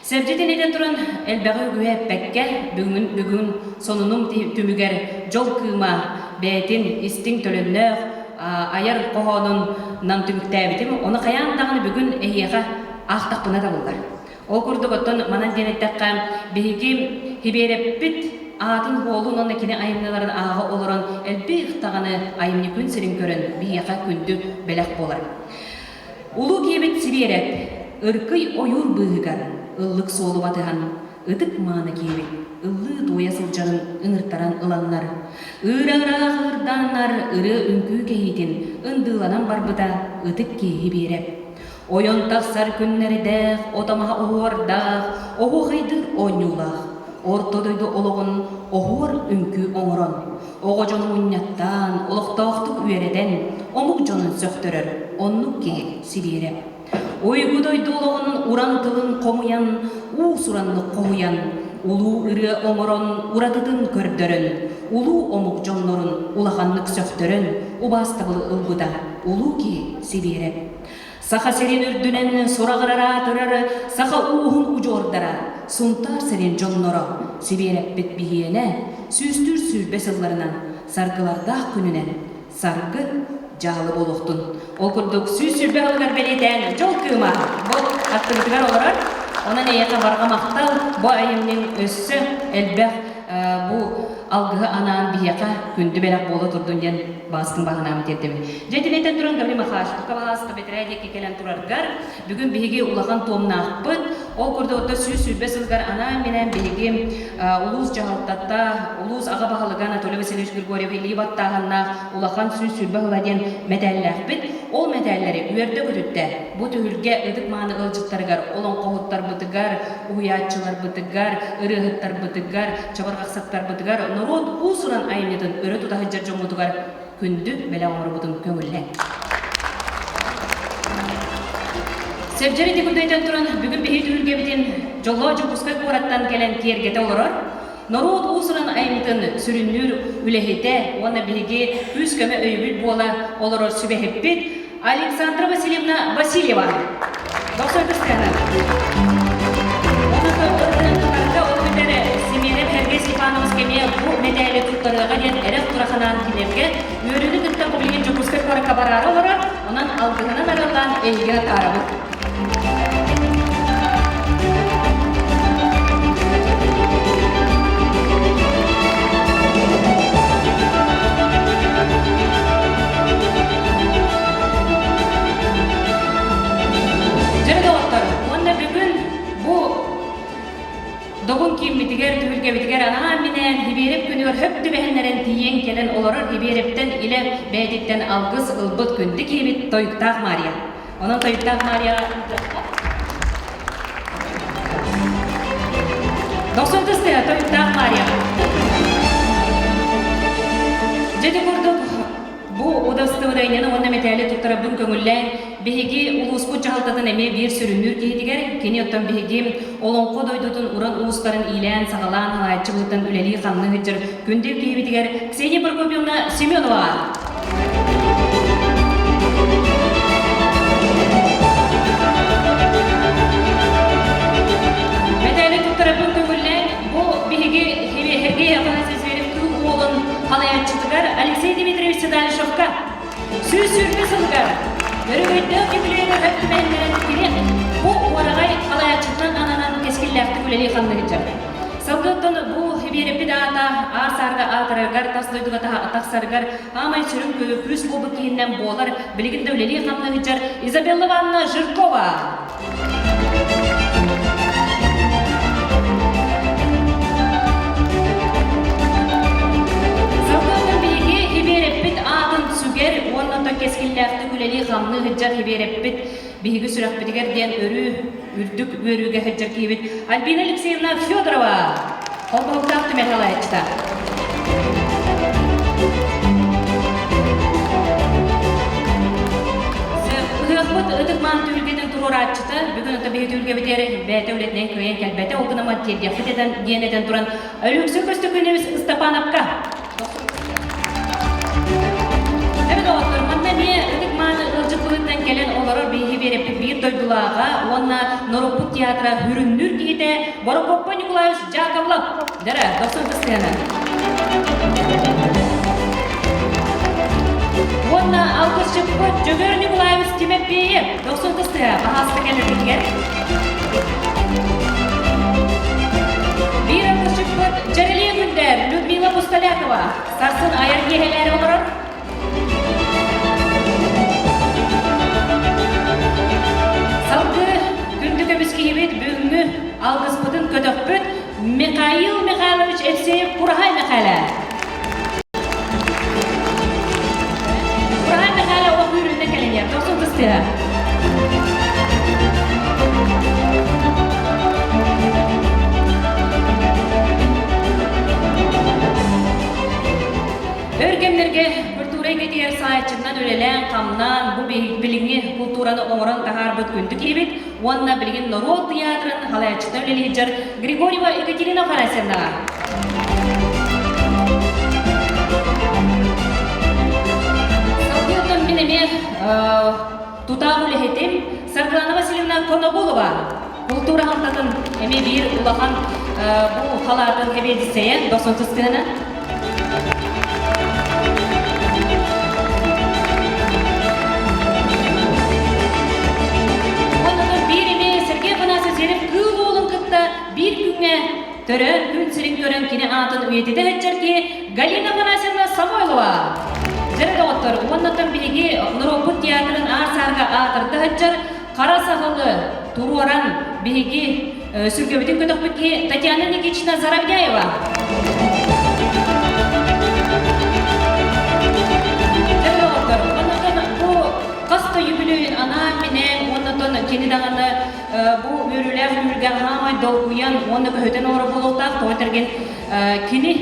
Сэрдьитин этэн туран, элбэҕи үгүһү эппэккэ, бүгүн, бүгүн сонунум түмүгэр дьол кыыма бэйэтин истиҥ төлөннөөх айар хоһоонунан түмүктээбитим. Ону хайаан даҕаны бүгүн эһиэхэ аахтахпына табыллар. Ол курдук оттон манан диэн эттэххэ, биһиги Хибиэрэппит аатын-суолун уонна кини айымньыларын ааҕа олорон элбэх даҕаны айымньы күн сирин көрөн биһиэхэ күндү бэлэх буолар. Улуу киһибит Сибиэрэп ыркый ойуур быыһыгар ыллык суолу батыһан ытык мааны киһибит ыллыы-туойа сылдьарын ыҥыртаран ыланнар, ыыра-ыраах ыырдааннар ырыа-үҥкүү кэһиитин ындыыланан барбыта ытык киһи Сибиэрэп. Ойон тахсар күннэрдээх, отомаһа оһуордаах, оһуохайдыыр оонньуулаах, орто дойду олоҕун оһуор үҥкүү оҥорон, оҕо дьону мунньаттаан, олохтоохтук үөрэтэн, омук дьонун сөхтөрөр оннук киһи Сибиэрэп. Уйгу дойду олоҕун уран тылын хомуйан, уус-ураннык хоһуйан, улуу ырыа оҥорон уратытын көрдөрөн, улуу омук дьоннорун улаханнык сөхтөрөн убаастабылы ылбыта улуу киһи Сибиэрэп. Саха сирин үрдүнэн сураҕырар аатырар саха ууһун удьуордара, Сунтаар сирин дьонноро, Сибиэрэппит биһиэнэ, сүүстүүр 20 сылларынан, саргылардаах күнүнэн саргы дьаһалы буолуохтун. Ол курдук 120 сылыгар бэлиэтээн дьол кыыма бу аттыбытыгар олорор. Онон эйиэхэ барҕа махтал, бу айымньыҥ өссө элбэх. бу алгыһы анаан биһиэхэ күндү бэлэх буола турдун диэн баҕаскын баһынаабын тиэрдэбин. Дьэ итинтэн туран Гаврил Михайлович Каваласка бэтэрээ диэки кэлэн тураргар бүгүн биһиги улахан туомнаахпыт. Ол курдук отто 120 сылыгар анаан-минээн биһиги улуус дьаһалтата, улуус аҕа баһылыга Анатолий Васильевич Григорьев илии баттааһыннаах улахан 120 сыла диэн мэтээллээхпит. Ол мэтээллэри үөрдэ-көтүттэ бу түһүлгэ ытык-мааны ыалдьыттарыгар, олоҥхоһуттарбытыгар, уһуйааччыларбытыгар, ырыаһыттарбытыгар, чабырҕахсыттарбытыгар, норуот уус-уран айымньытын өрө тута сылдьар дьоммутугар күндү бэлэх оҥорбутун көҥүллээн. Сэрдьэр ити курдайтан туран бүгүн биһи түһүлгэбитин дьоллоох Дьокуускай куораттан кэлэн киэргэтэ олорор норуот уус-уран айымньытын сүрүннүүр үлэһитэ уонна биһиги күүс-көмө өйөбүл буола олорор сүбэһиппит Александра Васильевна Васильева. Дохсой Кыстыана. Семенов Сергей Степанович кэмиэ бу мэтээли туттарыаҕа диэн эрэх тураханаан кинилэргэ үөрүүнү кытта бу билигин Дьокуускай куоракка бараары олорор, онон алгыһынан арыаллаан эйигэ атаарабыт. Дьэ доҕоттор, уонна бүгүн бу Добун кииммитигэр, түһүлгэбитигэр анаан-минээн Хибиэрэп күнүгэр хөп түбэһиннэрэн тиийэн кэлэн олорор Хибиэрэптэн илэ бэйэтиттэн алгыс ылбыт күндү киһибит Тойуктаах Маарыйа. Онон Тойуктаах Маарыйаҕа ыытыахха. Дохсун тыстыа Тойуктаах Маарыйаҕа. Дьэ ити курдук Бу удостоверениены уонна мэтээли туттарарбын көҥүллээн, биһиги улууспут дьаһалтатын эмиэ биир сүрүннүүр киһитигэр, кини оттон биһиги Олоҥхо дойдутун уран уустарын иилээн-саҕалаан халааччы быһыытынан үлэлии-хамныы сылдьар күндү киһибитигэр Ксения Прокопьевна Семеноваҕа. Мэтээли туттарарбын көҥүллээн, бу биһиги Сергей Афанасьевич Зверев кыыл уолун халайааччытыгар Алексей Дмитриевич Седалищевка 120 сылыгар өрөгөйдөөх юбилейга хөп түбэһиннэрэн кини бу уораҕай халайааччытынан ананан кэскиллээхтик үлэлии хамныгыдьар. Салгыттан бу биэрэппит аата аар-саарга аатырарыгар, тас дойдуга тахсарыгар аамай сүрүн күүс буолбут киһинэн буолар, билигин да үлэлии хамныгыдьар Изабелла Ивановна Жиркова. Салгыытын биһиги Хибиэрэппит аатын сүгэр уонна оттон кэскиллээхтик үлэлии-хамныы сылдьар Хибиэрэппит биһиги сүрэхпитигэр диэн өрүү үрдүк үөрүүгэ сылдьар киһибит Альбина Алексеевна Федорова холбоһуктаах түмэл салайааччыта. Ыһыахпыт ытык-маан түһүлгэтин туруорааччыта бүгүн ото биһи түһүлгэбитигэр бэйэтэ үлэтинэн кыайан кэлбэтэ, ол гынан тиэрдиэхпит этэн диэн этэн туран Өлүксүн Көстөкүүнэбис Ыстапаанапка Эбит доҕоттор, манна эмиэ ытык-мааны ыалдьыт быһыытынан кэлэн олорор биһиги биэрэппит биир дойдулааҕа уонна норуоппут театра хүрүннүүр киһитэ Борокуоппай Николаевич Дьаакаблап. Дара, дохсун кыстыһана. Уонна алгысчыппыт Дьөгүөр Николаевич Тимэппиэйэп дохсун кыстыһа баһааста кэлэргитигэр. Биир алгысчыппыт Дьэрэлиэ Күндээр Людмила Пустолякова сарсын айар киэһэлээри олорор. Салгыы күндү көмүс киһибит бүгүҥҥү алгыспытын көтөхпүт Михаил Михайлович Евсеев Кураһай Мэхээлэ. Кураһай Мэхээлэ олох үүрүннэ кэлиниэр. Тохсун кыстыһа. Өр кэмнэргэ культура эйгэтигэр саайчыннан үлэлээн-хамнаан бу билиҥҥи култуураны оҥорон таһаарбыт күндү киһибит уонна билигин норуот тыйаатырын халайааччыта үлэлии сылдьар Григорьева Екатерина Афанасьевнаҕа. Салгыы оттон мин эмиэ тутаах үлэһитим Саргылана Васильевна Конобулова култуура хантатын эмиэ биир улахан бу халаатын сэбиэдиссэйэ дохсун сыстыһына. Уонна биир эмиэ Сергей Афанасьев Зверев кыыл уолун кытта биир күҥҥэ төрөөн күн сирин көрөн кини аатын үйэтитэ сылдьар киһи Галина Афанасьевна Самойлова. Дьэ доҕоттор, уоннаттан биһиги норуоппут театрын аар-саарга аатырда сылдьар хара саһылы туруоран биһиги сүргэбитин көтөхпүт киһи Татьяна Никитична Заровняева. Дьэ доҕоттор, оннуттан бу хас да юбилейын анаан-минээн уоннаттан кини даҕаны бу үөрүүлээх үмүргэ хаамай долгуйан уонна көһүтэн оҥоро буолуохтаах тоҕо этэргин кини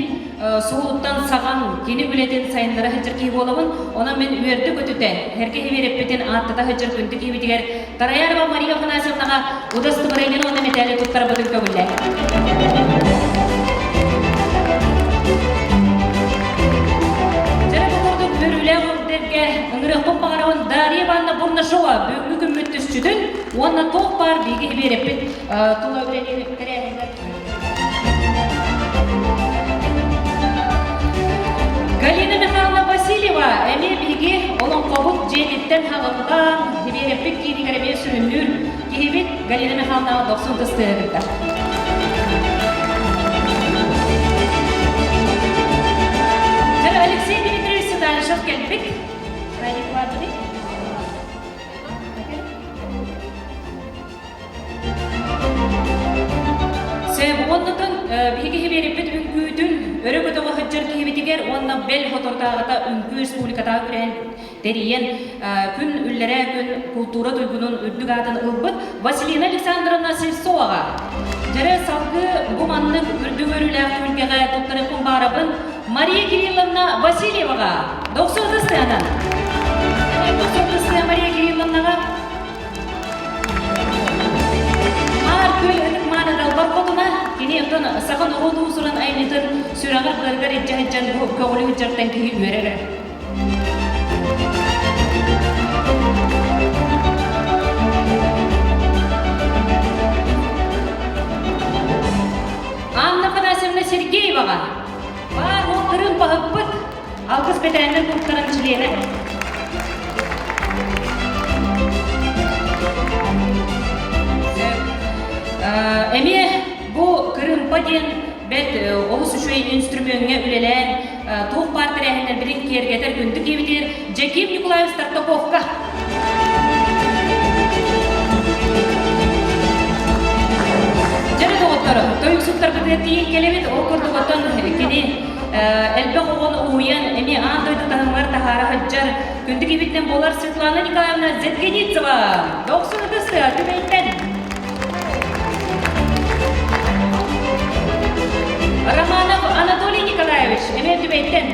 суолуттан саҕан кини үлэтин сайыннара сылдьар киһи буолабын. Онон мин үөрдэ көтүтэ эргэ иһибиэрэппитин ааттата сылдьар күндү киһибитигэр Тараярова Мария Афанасьевнаҕа удостоверение уонна мэтээли туттарбытын көҥүллээ. Дьэ бу курдук үөрүүлээх үрдэргэ ыҥырыахпын баҕарабын Дарья Ивановна Бурнашова бүгүҥҥү күммүт түсчүтүн уонна туох баар биһиги иһибиэрэппит тула үлэлиир тэрээһиннэр Галина Михайловна Васильева эмиэ биһиги олоҥхобут дьиэтиттэн хаҕыллаан, биэрэппит киинигэр эмиэ сүрүннүүр киһибит Галина Михайловнаҕа дохсун тыстыһа кытта. Алексей Дмитриевич Ситалишев кэлбит. Сөп уоннутун биһиги биэриппит үҥкүүтүн өрө көтөҕө сылдьар киһибитигэр уонна бэл хотортааҕыта үҥкүү республикатааҕы күрэһин тэрийэн күн үллэрээ күн култуура туйгунун үрдүк аатын ылбыт Василина Александровна Сельцоваҕа дьэрэ салгыы бу маннык үрдүк өрүүлээх түһүлгэҕэ туттарыахпын баарабын Мария Кирилловна Васильеваҕа дохсун ытыстыанан дохсун ытыстыа Мария Кирилловнаҕа Маар күөл ытык мааны далбар хотуна, кини оттон саха норуот уусуран айымньытын сүрэҕэр-быарыгар илдьэ сылдьан бу көҕүлү сылдьартан киһи үөрэр. Анна Афанасьевна Сергееваҕа баар уолтарын баһыппыт Алгыс бэтэрээннэр кулуптарын чилиэнэ. Эмиэ бу кырыымпа диэн бэрт олус үчүгэй инструмеҥҥа үлэлээн туох баар тэрээһиннэрбитин киэргэтэр күндү киһибитигэр Дьэкиим Николаевич Тартаковка. Дьэ доҕотторо, тойуксуттарбытыгар тиийэн кэлэбит, ол курдук оттон кини элбэх оҕону уһуйан, эмиэ аан дойду таһымыгар таһаара сылдьар күндү киһибитинэн буолар Светлана Николаевна Зеткеницева. Дохсун ытыс Түбэйтэн. Романов Анатолий Николаевич, эмиэ Түбэйтэн.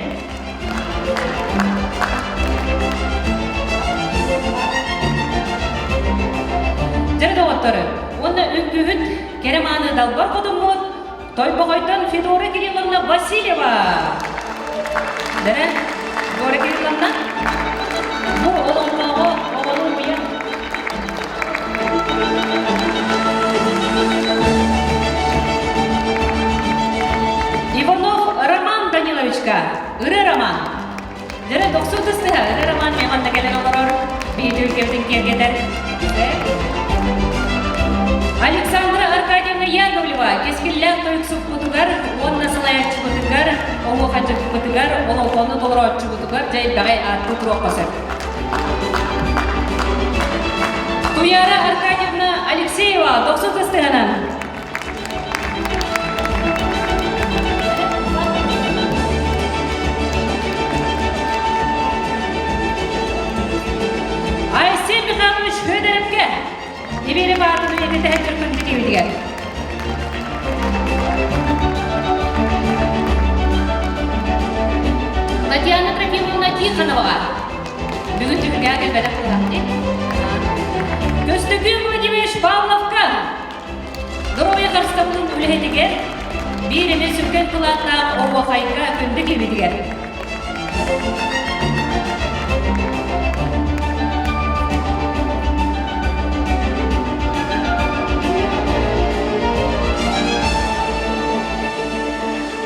Дьэ доҕоттору, уонна үҥкүүһүт кэрэ мааны далбар хотуммут Тойбохойтон Федора Кирилловна Васильева. Дэрэ, Федора Кирилловна, бу олоҥхоҕо оҕону уйан Иванов Роман Даниловичка, Ыры Роман. Дэрэ, дохсун тыстыһа, Ыры Роман миэхэ кэлэн олорор, биһиги өлкөбүтүн киэргэтэр. Александра Аркадьевна Яковлева кэскиллээх тойуксуппутугар уонна салайааччыбытыгар, оһуохайдьыппытыгар, олоҥхону толорооччубутугар дьэ элбэҕи ааттыы туруохха сөп. Туяра Аркадьевна Алексеева дохсун кыстыһанан Айсен Михайлович Федоровка Ибири баатын үйэтитэ түркүн бүтүүтүгэр. Татьяна Трофимовна Тихоноваҕа бүгүн түһүлгэҕэ кэлбэтэх буолаахтыы. Көстөкүүн Владимирович Павловка Доруобуйа харыстабылын үлэһитигэр биир эмэ сүргэн кылааттаах оһуохайга күндү киһибитигэр.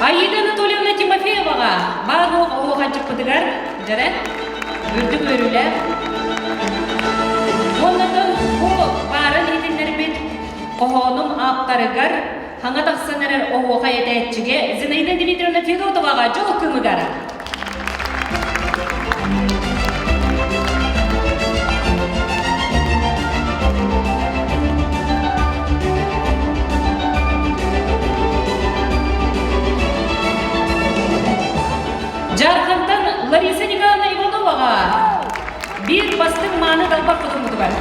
Аида Анатольевна Тимофееваҕа баар-суох оһуохайдьыппытыгар дьэрэ үрдүк үөрүүлээх уонна бу баарын иһитиннэрбит хоһоонум ааптарыгар. Хаҥа тахсан эрэр оһуохай этээччигэ Зинаида Дмитриевна Федотоваҕа дьол кымыгар. Дьаархантан Лариса Николаевна Ивановаҕа биир бастыҥ мааны далбар хотуммутугар.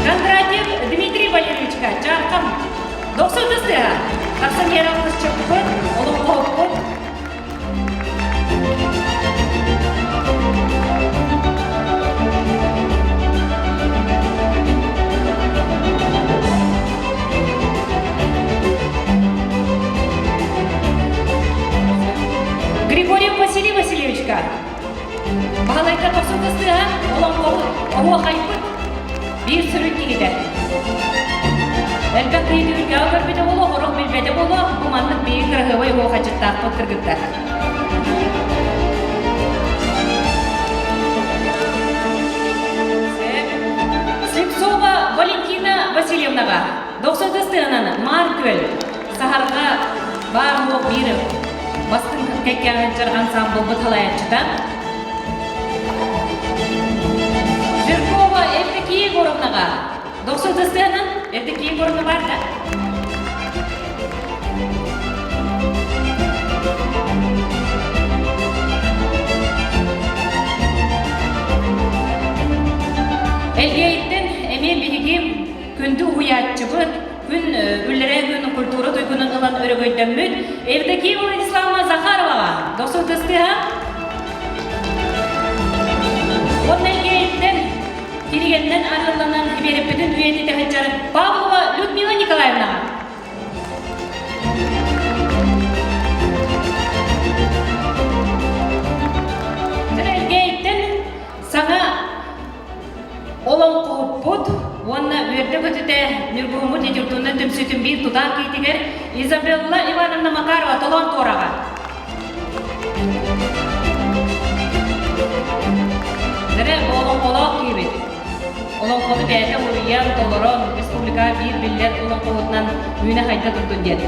Кондратьев Дмитрий Валерьевичка Дьаархан дохсун тыстыа тахсан иһэр алгысчыппыт, олоҥхоһуппут Григорьев Василий Васильевичка Баһылайга тохсун тыстыһа олоҥхоһут, оһуохайбыт биир сүрүн киһитэ. Элбэх киһи түһүлгэҕэ көрбүтэ буолуо, сорох билбэтэ буолуо, бу маннык биир кыраһыабай оһуохайдьыттаахпыт кыргыттар. Слепцова Валентина Васильевнаҕа дохсун тыстыһынан Маар Күөл Саһарҕа баар буох биир бастыҥ кэккэҕэ сылдьар ансаамбылбыт салайааччыта Жиркова Евдокия Егоровнаҕа дохсун тыстыһынан Евдокия Егоровна баар да? Элгээйиттэн эмиэ биһиги күндү уһуйааччыбыт, күн үллэрээ күн культура туйгунун ылан өрөгөйдөммүт Евдокия Владиславовна Захароваҕа дохсун тыстыһа уонна Элгээйиттэн кинигэннэн арыалланан биэрэппитин үйэтитэ сылдьар Павлова Людмила Николаевнаҕа. Элгээйиттэн саҥа олоҥхоһуппут уонна үөрдэ-көтүтэ Ньургуһуммут литературнай түмсүүтүн биир тутаах киһитигэр Изабелла Ивановна Макарова толоон туораҕа. Дэрэ олоҥхолоох киһибит. Олоҥхону бэйэтэ уруйан, толорон, республикаҕа биир биллэр олоҥхоһутунан үүнэ-хайда турдун диэн.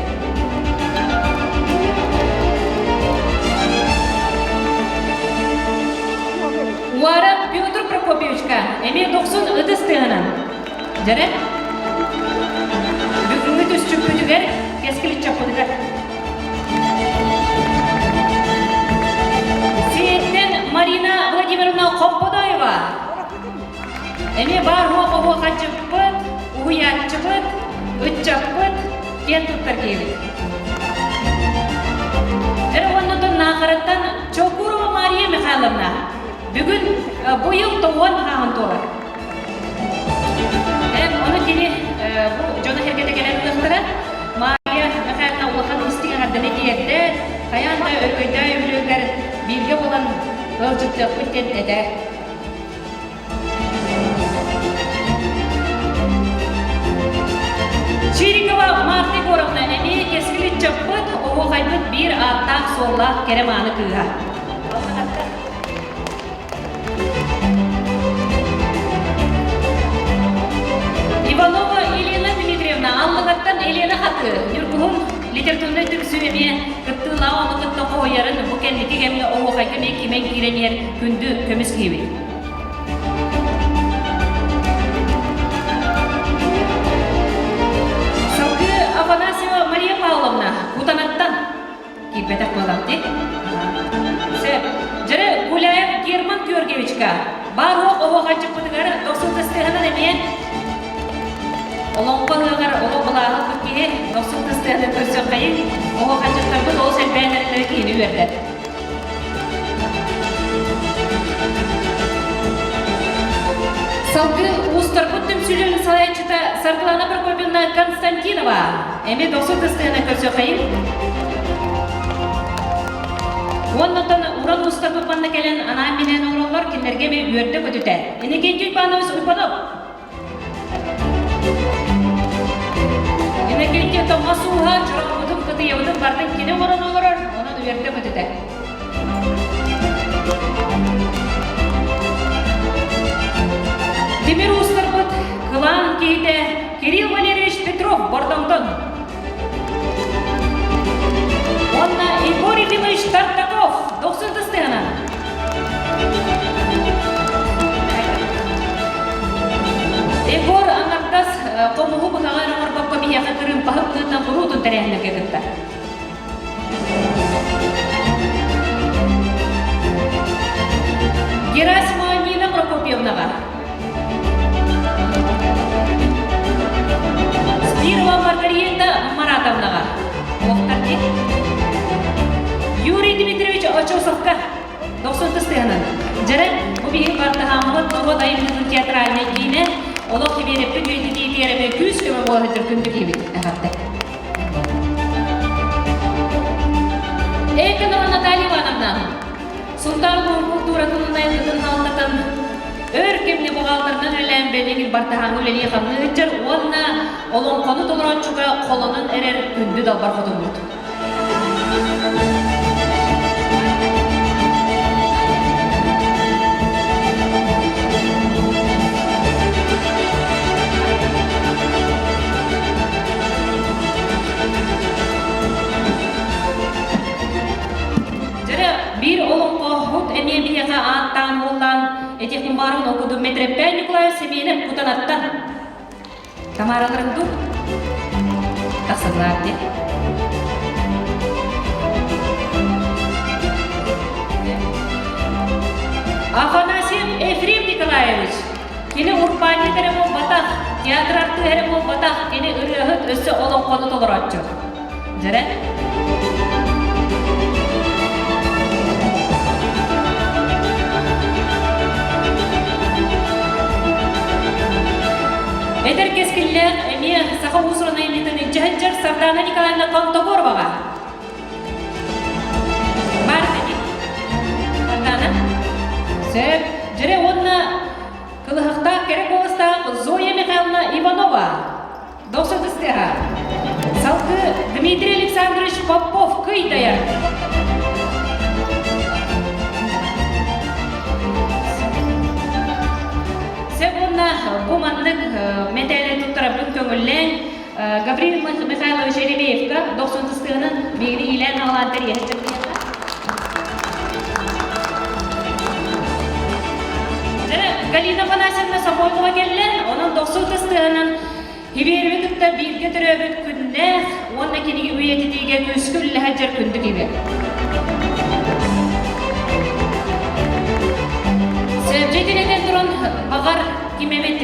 Уара Петр Прокопьевичка эмиэ дохсун ытыс тыаһынан. Дьэрэ, бүгүҥҥү түсчүппүтүгэр кэскил ыччаппытыгар. Сиэттэн Марина Владимировна Хопподоева. Эмиэ баар уох оһуохайдьыппыт, уһуйааччыбыт, ыччаппыт киэн туттар киһибит. Эр уоннутун Наахараттан Чокурова Мария Михайловна бүгүн быйыл тоҕуон хааһын туолар. Эн ону кини бу дьоно сэргэтэ кэлэн ылыахтара. Мария Михайловна улахан истиҥ эҕэрдэни тиэрдэ, хайаан да өрөгөйдөөх үбүлүөйүгэр бииргэ буолан ыалдьыттыахпыт диэн этэ. Чирикова Марта Егоровна эмиэ кэскил ыччаппыт, оһуохайбыт биир ааттаах-суоллаах кэрэ-мааны кыыһа. Иванова Елена Дмитриевна Аллыгаттан Елена Хаты, Ньургуһун литературнай түмсүү эмиэ кыттыылаах ону кытта хоһуйарын бу кэнники кэмҥэ оһуохайга эмиэ кимэн киирэн иһэр күндү көмүс киһибит. Салгыы Афанасьева Мария Павловна Кутанаттан киирбэтэх буолар дии. Сөп. Дьэрэ Гуляев Герман Георгиевичка баар уох оһуохайдьыппытыгар дохсун тыстыаһынан эмиэ олоҥхо ыһыаҕар олох былааһын киһи дохсун тыстыаһынан көрсөххэйин оһуохайдьыттарбыт олус элбээн эрэллэрэ киһини үөрдэр. Салгыы уустарбыт түмсүүлэрин салайааччыта Саргылана Прокопьевна Константинова эмиэ дохсун тыстыһынан көрсүөххэйин. Уоннатан уран уустарбыт манна кэлэн анаан-минээн оҥороллор, кинилэргэ эмиэ үөрдэ-көтүтэ. Иннокентий Иванович Уйбанов Иннокентий тоҥос ууһа чорохпутун, кытыйабытын барытын кини оҥорон олорор, онон үөрдэ-көтүтэ. Тимир уустарбыт кылаан киһитэ Кирилл Валерьевич Петров. Петров Бордоҥтон. Уонна Егор Ефимович Тартаков дохсун тыстыһынан. Егор аҥардас хомуһу быһаҕар оҥорбокко биһиэхэ кырыымпаһыт тыынан куруутун тэрээһиннэргэ кыттар. Герасимова Нина Прокопьевнаҕа Спирова Маргарита Маратовнаҕа Уохтарди Юрий Дмитриевич Очосовка 90 тыһынан Дьэрэ, бу биһиги бартаһааммыт норуот айымньытын театральнай киинэ олох кибиэрэппит үйэтитиитигэр эмиэ күүс-көмө буола сылдьар күндү киһибит эҕэрдэ. Эконова Наталья Ивановна, Сунтаар улууһун култууратын уонна хаалтатын өр кэмҥэ буҕаалтарынан үлэлээн бэлиҥ бартаһааҥҥа үлэлии-хамныы сылдьар уонна олоҥхону толорооччуга холонон эрэр күндү далбар хотуммут. Дьэрэ, биир олоҥхоһут эмиэ биһиэхэ ааттаан-уоллаан этиэхпин баарын ол курдук Мэтирэппээн Николаев Семенов Кутанаттан Тамараларын дуу? Тахсаллар дии. Афанасьев Ефрем Николаевич Кини урбаанньыт эрэ буолбатах, театр артыыһа эрэ буолбатах, кини ырыаһыт өссө олоҥхону толорооччу. Дьэрэ? Эдэр кэскиллээх эмиэ саха уус-уран айымньытын илдьэ сылдьар Сардаана Николаевна Контогороваҕа. Баар ини. Сардаана. Сөп. Дьэрэ уонна кылыһахтаах кэрэ куоластаах Зоя Михайловна Иванова. Дохсо тыстыаха. Салгыы Дмитрий Александрович Попов кыйдайар. Сөп уонна бу маннык мэтээли туттарабын көҥүллээн Гаврил Михайлович Еремеевка дохсун тыстыгынан биһигини иилээн-аҕалаан тэрийэ сылдьар Галина Афанасьевна Самойлова кэллэ, онон дохсун тыстыһынан Кибиэрэби кытта бииргэ төрөөбүт күннээх уонна кинигэ үйэтитиигэ күүскэ үлэлэһэ дьэр күндү киһи. Сэрдьитин этэн туран, баҕар, ким эмит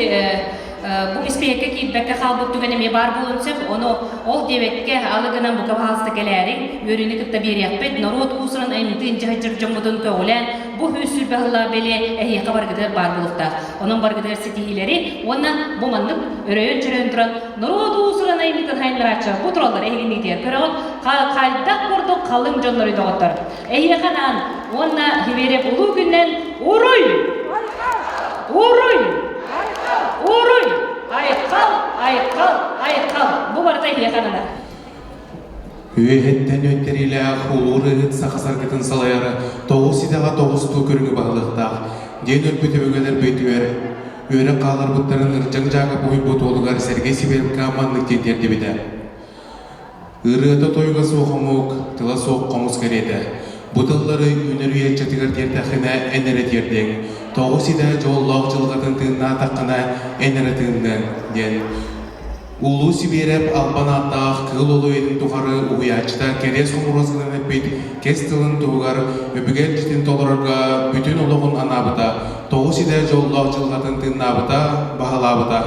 бу испииһэккэ киирбэккэ хаалбыт түгэн эмиэ баар буолуон сөп. Ону ол диэбэккэ, алы гынан бука баһаалыста кэлээриҥ, үөрүүнү кытта биэриэхпит, норуот уус-уран айымньытын дьаһайдьар дьоммутун көҕүлээн, бу 120 сыллаах бэлиэ эһиэхэ барыгытыгар баар буолуохтаах. Онон барыгытыгар ситиһиилэри уонна бу маннык өрөйөн-чөрөйөн туран норуот уус-уран айымньытын хайыннарааччы бу тураллар эһигинниитигэр көрөҕүт хайдах курдук халыҥ дьоннору доҕоттор. Эһиэхэ анаан уонна Химерев улуу күннэн уруй! Уруй! Уруй! Айхал! Айхал! Айхал! Бу барыта эһиэхэ ананар. Үөһэттэн үөттэриилээх улуу ырыаһыт саха саргытын салайара тоҕус идэҕэ тоҕустуу көрүҥү баһылыахтаах диэн өлбүт өбүгэлэрбитигэр үөрэн хааларбыттарын Ырдьаҥ Дьаакап уһуйбут уолугар Сергей Сибирка маннык диэн тиэрдибитэ. Ырыата-тойуга суох омук, тыла суох хомус кэриэтэ. Бу тыллары үүнэр үйэ ыччатыгар тиэртэххинэ эн эрэ тиэрдиэҥ. Тоҕус идэ дьоллоох дьылҕатын тыыннаатаххына эн эрэ тыынныаҥ диэн Улуу Сибиэрэп албан ааттаах Кыыл Олуйатын тухары уһуйааччыта кэриэс хомуруос гынан эппит кэс тылын туһугар өбүгэ илдьитин толорорго бүтүн олоҕун анаабыта, тоҕус идэ дьоллоох дьылҕатын тыыннаабыта, баһылаабыта.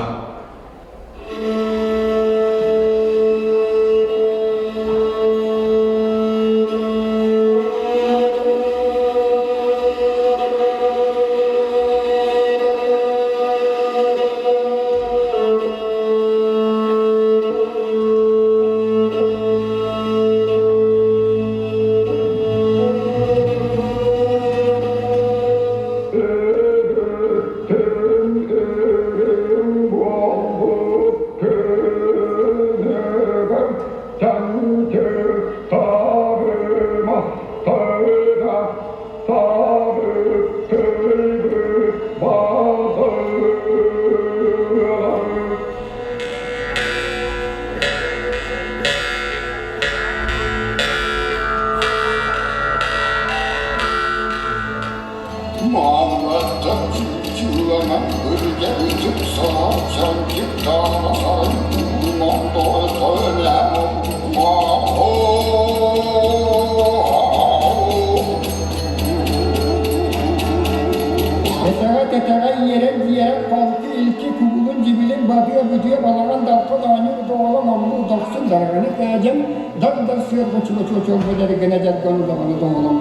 Этэҕэ тэтэҕэ иэрэн иэрэн холку илки кугулун дьибилин бадыа бүдүө балаҕан далпын оонньуур доҕолоҥ оллуу дохсун дараҕаны кээдьэн дар-дар сыарга чуга-чуочуолга дэригэнэ дьарган удаҕаны доҕолоҥ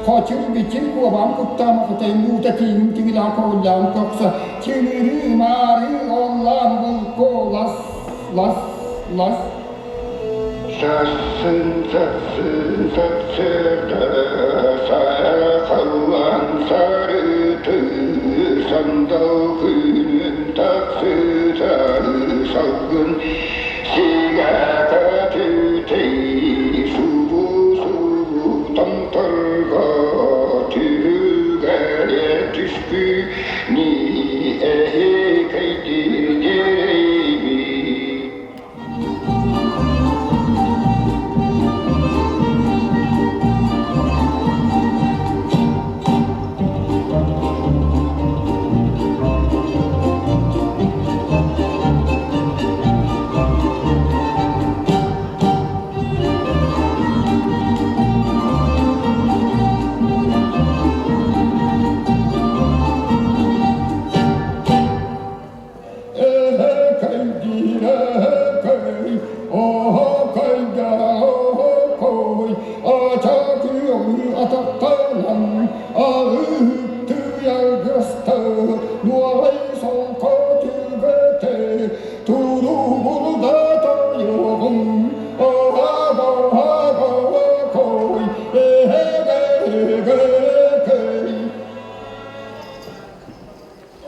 Хочур бичир куобаам куттаама кутай муута тииҥим тигилээх көҕүллээҕим көхсө чыҥырыы маарыы оллаан булку лас лас лас Сарсын сарсын сарсыарда сарахаллан сарыты сандал күнүн тахсыта салгын сигэкэтүтэй субу-субу томторго түһүлгэлэ түспү ни эһикэйдир дьирэйби.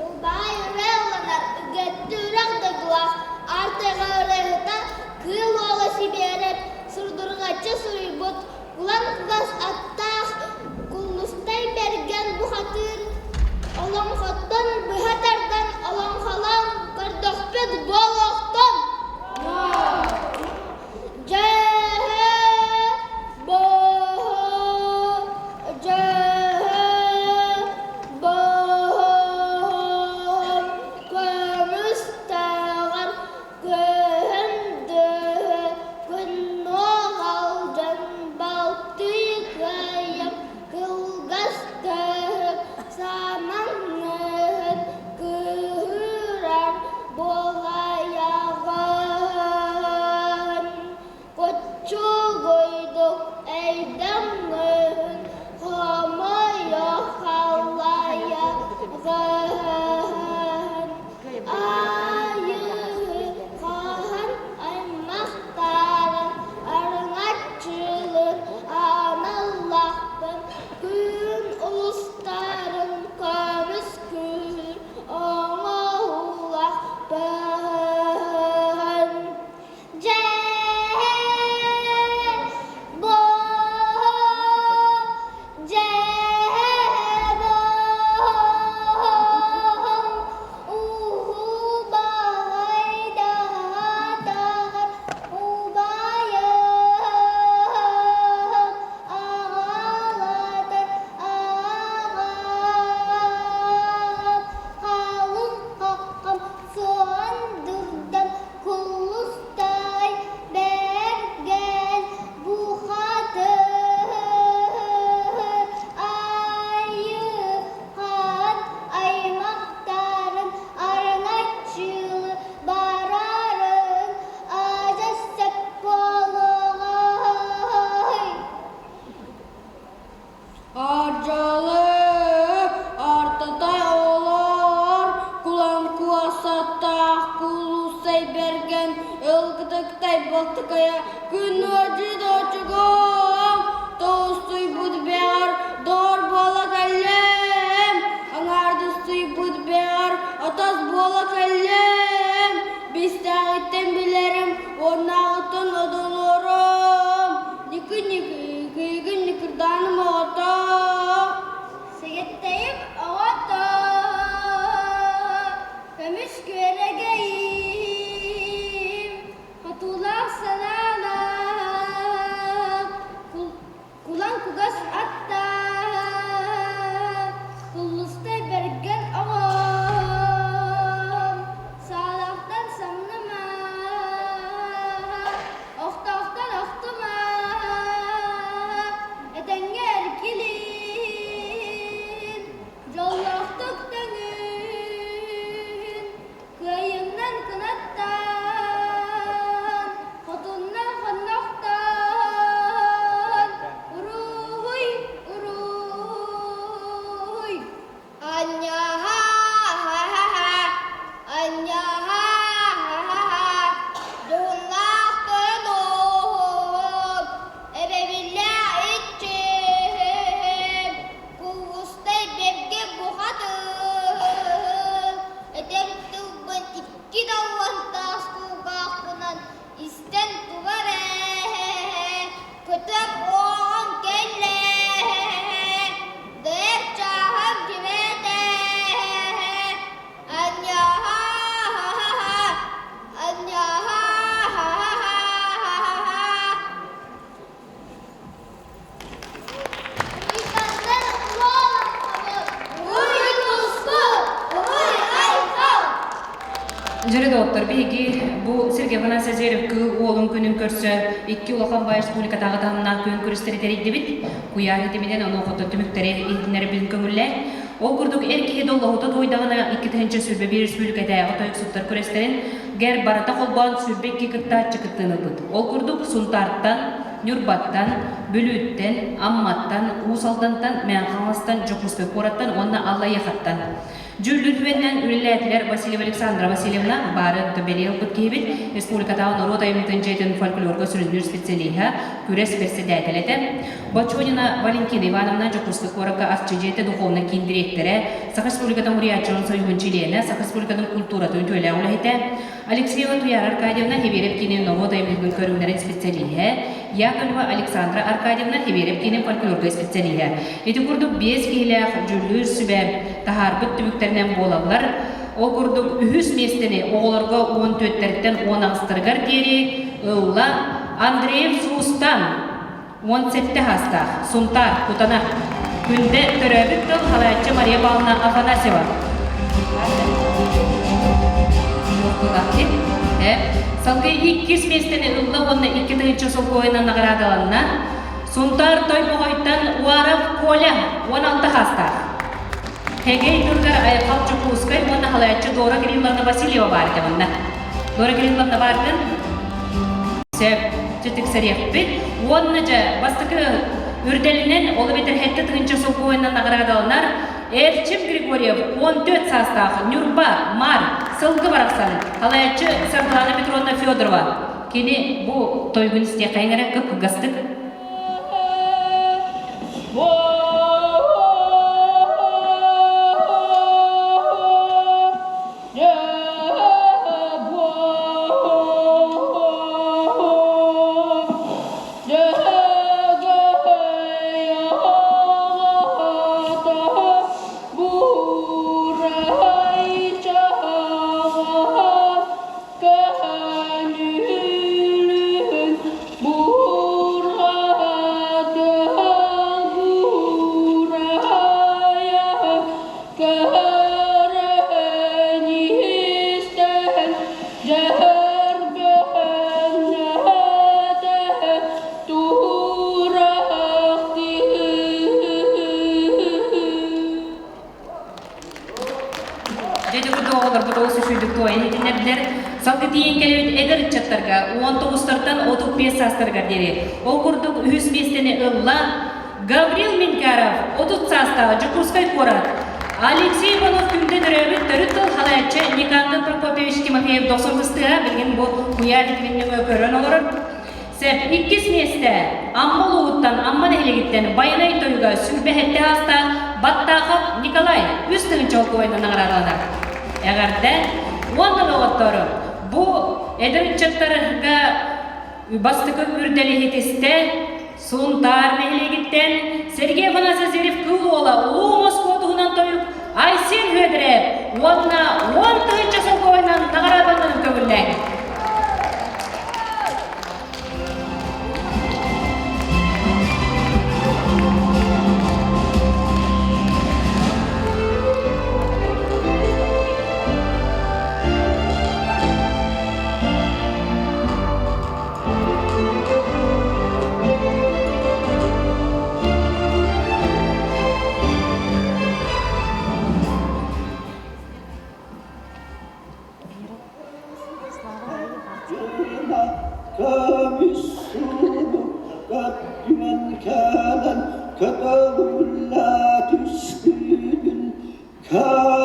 Ылбаай ырыа ылланар, үгэттүүрэх дойдулаах Артыга ырыаһыта Кыыл Уола Сибиэрэп сурдурҕаччы суруйбут Кулан кугас аттаах Куллустай Бэргэн бухатыыр олоҥхоттон быһа тардан олоҥхолоон көрдөхпүт буолуохтун! Дьэһэ боо дьэһэ боо көмүстээҕэр көһөн дыһы күннуоҕалдьан балтыы кыайам кылгас төһө самаҥныһын кыыһырар буолайаҕын Коччугуйдук эйдэҥҥин хомойо халлайаҕын Айыы хаһан аймахтарын арыҥаччылыр аналлаахпын күн улустарын көмүскүүр оҥоһуулаахпын Дьэ, бо, дьэ, бо, уһубаҕайдаатаҕар убайым аҕалатар аҕам халыҥ хаххам суон дурдам Кулустай бэргэн бухатыр айыхан аймахтарын араҥаччылыы барарын адьас сөп буолуоҕай. Ардьалы, артатай олоор, кулан куосаттаах кулусай бэргэн, ылгытыктай балтыкайа, күн уодьу дочугум, тоҕустуйбут бэҕэр доор буола кэллим, аҥаардастыйбыт бэҕэр атас буола кэллим, бистээҕиттэн билэрим, уоннааҕыттан одолорум, Ньыкы-ньыкы, кыйыгын ньыкырдааным оҕото. Сэгэттэйим оҕото, көмүс күөрэгэйим, хотуулаах санаалаах, кулан кугас аттаах. биһиги бу Сергей Афанасьевич Зверев Кыыл Уолун күнүн көрсө икки улахан баай республикатааҕы таһымнаах күөн күрэстэри тэрийдибит. Куйаар ситиминэн онуоха түмүктэри иһитиннэрбин көҥүллээн. Ол курдук эр киһи доллоһута туойдаҕына 2021 республикатааҕы тойуксуттар күрэстэрин гэр барыта холбоон 22 кыттааччы кыттыыны ылбыт. Ол курдук Сунтаартан, Ньурбаттан, Бүлүүттэн, Амматтан, Уус Алдантан, Мэҥэ Хаҥаластан, Дьокуускай куораттан уонна Аллайыахаттан. Дьүүллүүр үлэлээтилэр Васильева Александра Васильевна, баары бэлиэ ылбыт киһибит, республикатааҕы норуот айымньытын дьиэтин фольклорга сүрүннүүр специалиһа, күрэс бэрэссэдээтэлэ этэ. Бочонина Валентина Ивановна Дьокуускай куоракка Арчы дьиэтэ духовнай киин дириэктэрэ, Саха Республикатын Мурьяччыларын союһун чилиэнэ, Саха Республикатын культуратын үтүөлээх үлэһитэ, Алексеева Туяра Аркадьевна Хибиэрэп киинин норуот айымньытын көрүҥнэрин специалиһэ, Яковлева Александра Аркадьевна Хибиэрэп киинин фольклорга специалиһэ. Ити курдук биэс киһилээх дьүүллүүр сүбэ таһаарбыт түмүктэринэн буолаллар. Ол курдук үһүс миэстэни оҕолорго уон түөртэртэн уон аҕыстарыгар диэри ылла Андреев Суустан 17 саастаах Сунтаар Кутана Күндэ төрөөбүт тыл халааччы Мария Павловна Афанасьева. Салгыы иккис миэстэни ылла уонна 2 тыһыынча солкуойунан наҕараадаланна. Сунтаар Тойбоҕойтон Уаров Коля 16 саастаах. Хэгэй Тургар Айхал Дьокуускай уонна халааччы Дора Кирилловна Васильева баар этэ манна. Дора Кирилловна бааргын? Сөп, тиксэриэхпит. Уонна дьэ, бастакы үрдэлинэн, ол эбэтэр сэттэ тыһыынча солкуойунан наҕараадаланар Эрчим Григорьев 14 саастаах Ньурба, Мар, Сылгы барахсан, халаяччы Саргылана Петровна Федорова. Кини бу тойгун истиэххэйин эрэ кып-кылгастык. Дьэ курдук оҕолорбут олус үчүгэйдик туойан иһитиннэрдилэр. Салгыы тиийэн кэлбит эдэр ыччаттарга 19-тан 35 саастарыгар диэри. Ол курдук үһүс миэстэни ылла Гаврил Менкяров, 30 саастаах Дьокуускай куорат. Алексей Иванов күндэ төрөөбүт төрүт тыл халааччы Никандр Прокопьевич Тимофеев дохсун кыстыга билигин бу куйаар итигин нөҥүө көрөн олорор. Сэп иккис миэстэ Амма улууһуттан Амма нэһилиэгиттэн Байанай тойуга сүүрбэһэтте саастаах Баттаахап Николай үс тыһыынча олкуойунан наҕараадаланар. Эҕэрдэ уонна доҕоттору бу эдэр ыччаттарга бастакы үрдэли иһитистэ Сунтаар нэһилиэгиттэн Сергей Афанасьев Кыыл Уола Улуу Москва туһунан тойук Айсен Хүөдүрэп уонна 10 тыһыынча солкуобайынан наҕараадаланарын көҥүллээн. Көмүс сууну көттүмэн кэлэн көтөҕүллэ түспүтүн Кара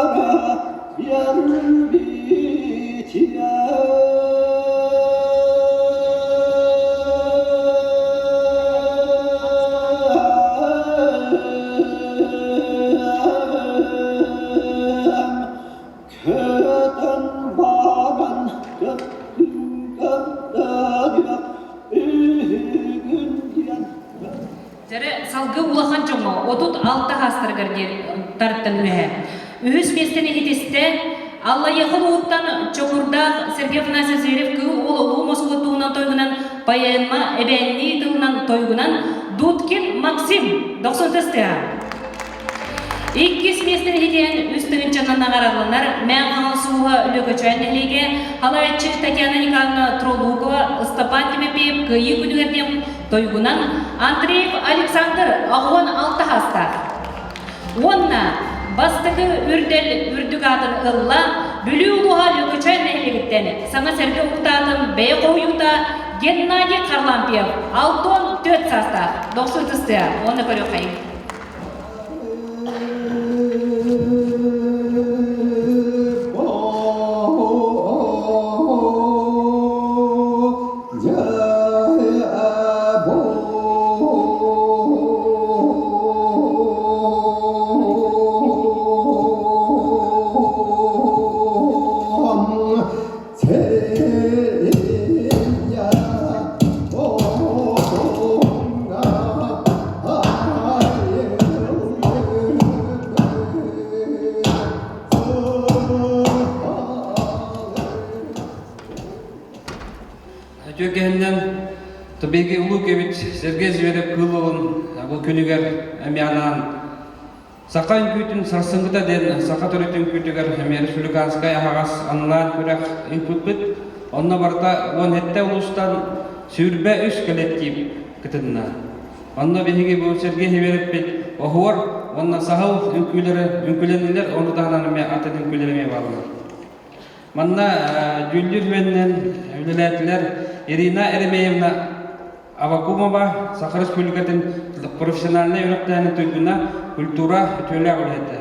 Көтөн баран көптүм көптөрүө үһүгүн диэн Дьэрэ салгыы улахан дьоҥҥо 36 хаастарыгар диэн тарыттан үөһэ. Үһүс миэстэни иһитистэ Аллайыаха улууһуттан Чокурдаах Сергей Афанасьев Зверев Кыыл Уол Улуу Москва туһунан тойугунан поэма эбээннии тылынан тойугунан Дудкин Максим дохсун тыстыа. Иккис миэстэни ситиһэн үс тыһыынчанан наҕараадаланар Мэҥ Хаҥалас улууһа Лөкөчөөн нэһилиэгэ, халааччы Татьяна Николаевна Тролукова, Ыстапаан Тимофеев Кыайыы күнүгэр диэн тойугунан Андреев Александр 86 саастаах. Уонна бастакы үрдэл үрдүк аатын ылла Бүлүү улууһа Лөкөчөөн нэһилиэгиттэн саҥа сэргэ уктаатын бэйэ хоһуйуута Геннадий Харлампьев 64 саастаах. Дохсун тыстыа уонна көрүөххэйиҥ. Үтүө киһиннэн Тобеги улуу кэбит Сергей Зверев кыыл уолун бу күнүгэр эмиэ анаан Саха үҥкүүтүн сарсыҥҥыта диэн саха төрүт үҥкүүтүгэр эмиэ республиканскай аһаҕас онлайн күрэх ыыппыппыт. Онно барыта 17 улуустан 23 кэлэктиип кытынна. Онно биһиги бу Сергей Хивереппит оһуор уонна саһыл үҥкүүлэрэ үҥкүүлэннилэр, ону таһынан эмиэ атын үҥкүүлэр эмиэ бааллар. Манна дьүүллүүр сүбэннэн үлэлээтилэр Ирина Еремеевна Авакумова, Саха Республикатын профессиональнай үөрэхтээһинин туйгуна, культура үтүөлээх үлэһитэ.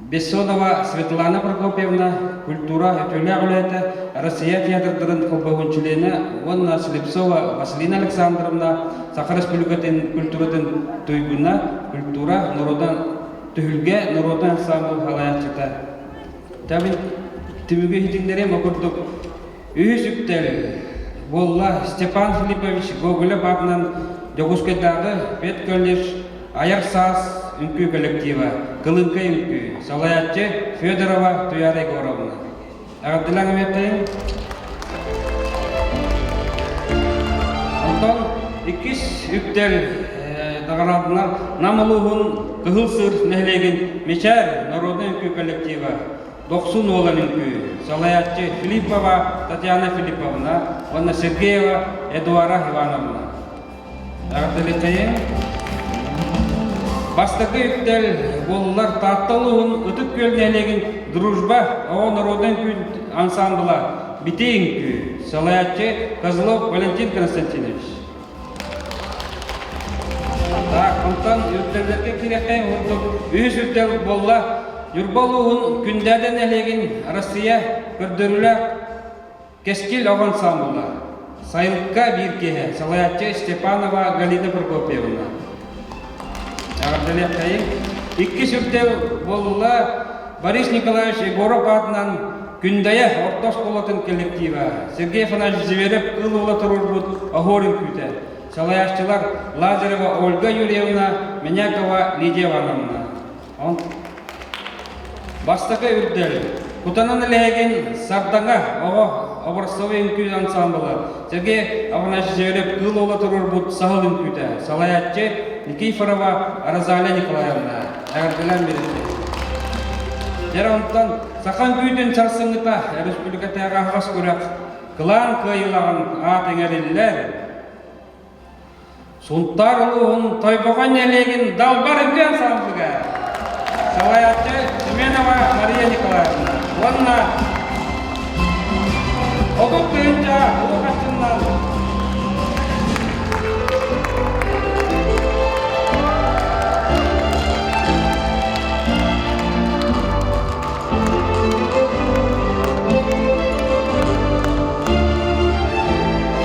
Бессонова Светлана Прокопьевна, культура үтүөлээх үлэһитэ, Россия театрдарын холбоһугун чилиэнэ уонна Слепцова Василина Александровна, Саха Республикатын культуратын туйгуна, культура норуотун түһүлгэ норуотун ансамбль салайааччыта. Табин түмүгү иһитиннэриэм о курдук үһүс үктэл буолла Степан Филиппович Гоголев аатынан Дьокуускайдааҕы педколледж Айар саас үҥкүү коллектива Кылыҥка үҥкүү салайааччы Федорова Туяра Егоровна. Эҕэрдэлээн эмиэххэйиҥ. Онтон иккис үктэл наҕараадалар Нам улууһун Кыһыл Сыыр нэһилиэгин Мичээр народнай үҥкүү коллектива Дохсун Уолан үҥкүү салайааччы Филиппова Татьяна Филипповна уонна Сергеева Эдуара Ивановна. Эҕэрдэлиэххэйиҥ. Бастакы үктэл буоллулар Таатта улууһун Ытык Күөл нэһилиэгин Дружба оҕо народнай үҥкүү ансаамбыла Битии үҥкүү салайааччы Козлов Валентин Константинович. Так, онтон үрдэллэргэ киириэххэйиҥ курдук үһүс үрдэл буолла Ньурба улууһун Күндээдэ нэһилиэгин Россия көрдөрүүлээх Кэскил оҕо ансаамбыла Сайылыкка биир киэһэ салайааччы Степанова Галина Прокопьевна. Эҕэрдэлиэххэйиҥ. Иккис үрдэл буолла Борис Николаевич Егоров аатынан Күндэйэ орто оскуолатын коллектива Сергей Афанасьевич Зверев кыыл уола туруорбут оһуор үҥкүүтэ. Салайааччылар Лазарева Ольга Юрьевна, Менякова Лидия Ивановна. Бастакы үрдэл Кутанан элэһигин Сардаҥа оҕо образцовай үҥкүү ансаамбыла Сергей Афанасьевич Зверев кыыл уола туруорбут саһыл үҥкүүтэ салайааччы Никифорова Розалия Николаевна эҕэрдэлээн биэрдэ. Дьэ онтон саха үҥкүүтүн сарсыҥҥыта республикатааҕы аһаҕас күрэх кылаан кыайыылааҕын аат иҥэриллэр. Сунтаар улууһун Тойбохой нэһилиэгин Далбар үҥкүү ансаамбыга салайааччы Семенова Мария Николаевна уонна 30 тыһыынча улуу харчыннан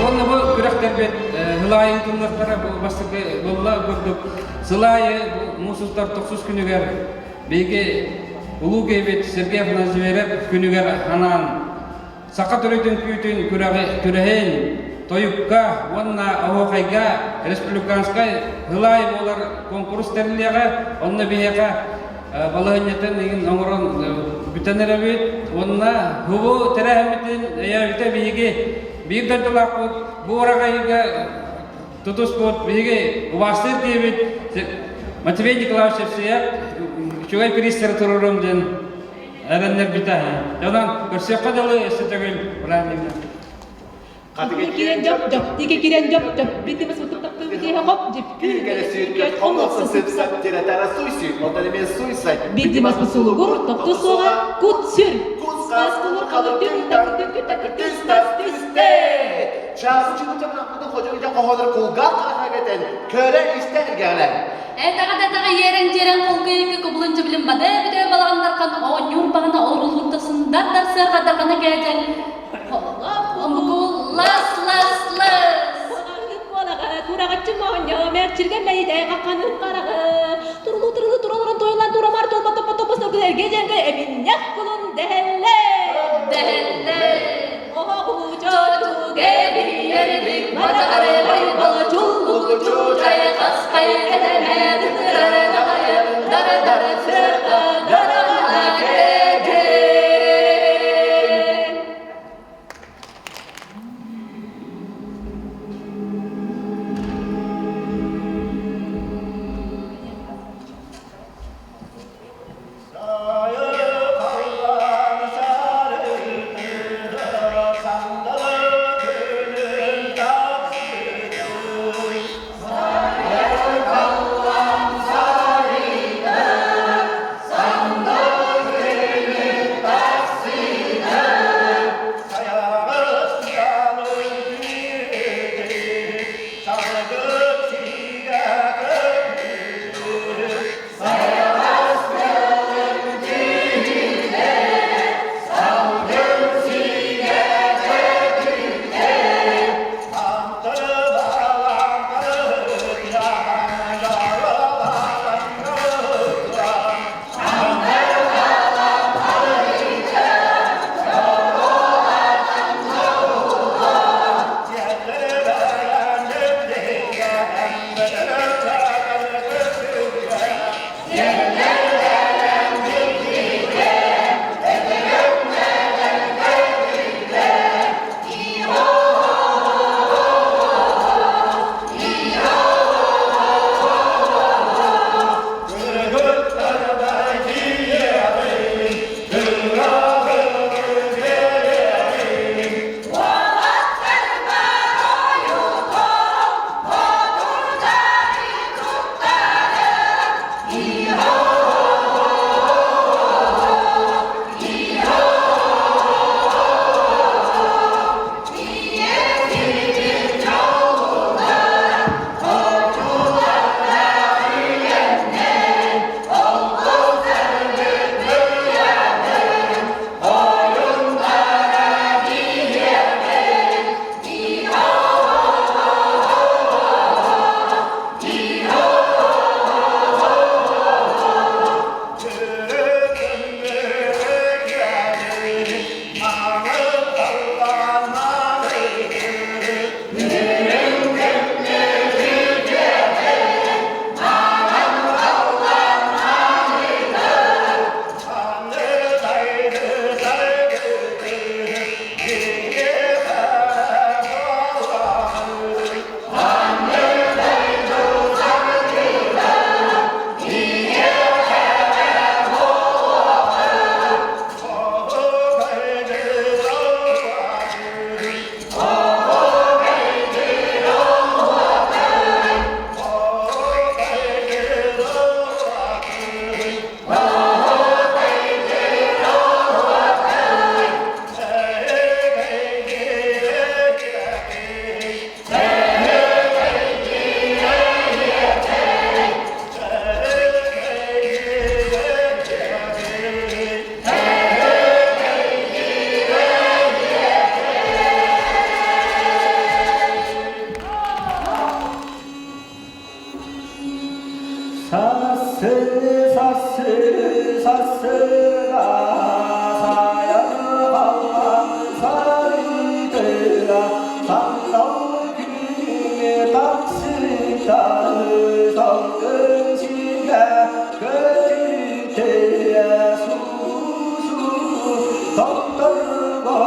Уонна бу күрэхтэрбит Сылаайы тыллартара бу бастакы буолла курдук сылаайы бу муус устар тохсус күнүгэр биһиги улуу киһибит Сергей Афанасьев күнүгэр анаан саха төрүт үҥкүүтүн күрэҕи күрэһин тойукка уонна оһуохайга республиканскай һылаай буолар куонкурус тэриллиэҕэ онно биһиэхэ балаһыанньатын игин оҥорон бүтэн эрэбит уонна һубу тэрээһиммитин өйөөбүтэ биһиги биир дойдулаахпыт бу ураҕайга тутуспут биһиги убаастыыр киһибит Матвей Николаевич Евсеев. Үчүгэй приистары туруоруом диэн эрэннэрбитэ. Онон көрсүөххэ дылы өссө төгүл бырааһынньыгынан. Киирэн дьоп дьоп, тике киирэн дьоп дьоп, битимис утуктактыы хоп дьип. Кииргеле сүүркөт хомуокса сыпсат тиретара суйсүй, онтон эмиэ суйсай. Бидимас бусулугур, топту суоҕа, кут сүр. Кус кулур халыр түм такыр түм такыр түс тас түсте. Чаасы чыгы хочо хоһонор кулгаах харахагетен көрө истэ эргээлэн. Этаҕа-датаҕа иэрэн-дьиэрэн холгуйга кубулун дьүбүлүн бада бүтэ балаҕаннархан оонньуур баҕана оруллуртасын дар-дар сыарҕадарҕана кээдьэн омукул лас-лас-лас. Тураҕаччы моонньо, мэрчиргэ мэйдэ, қаққаныр қарағы. Турулу-турулу тураларын тойлан турамар толба топпа топпа соргу эрге жеңге эминнэх кулун дэһэллэ. Дэһэллэ. Дара-дара сырqa дараҕана кээдьэн. Сасы, сасы, сасы, сая қалған сарытыға, сандал күні тақсытары, салқын сиге көтүте, су-су, тоқтырға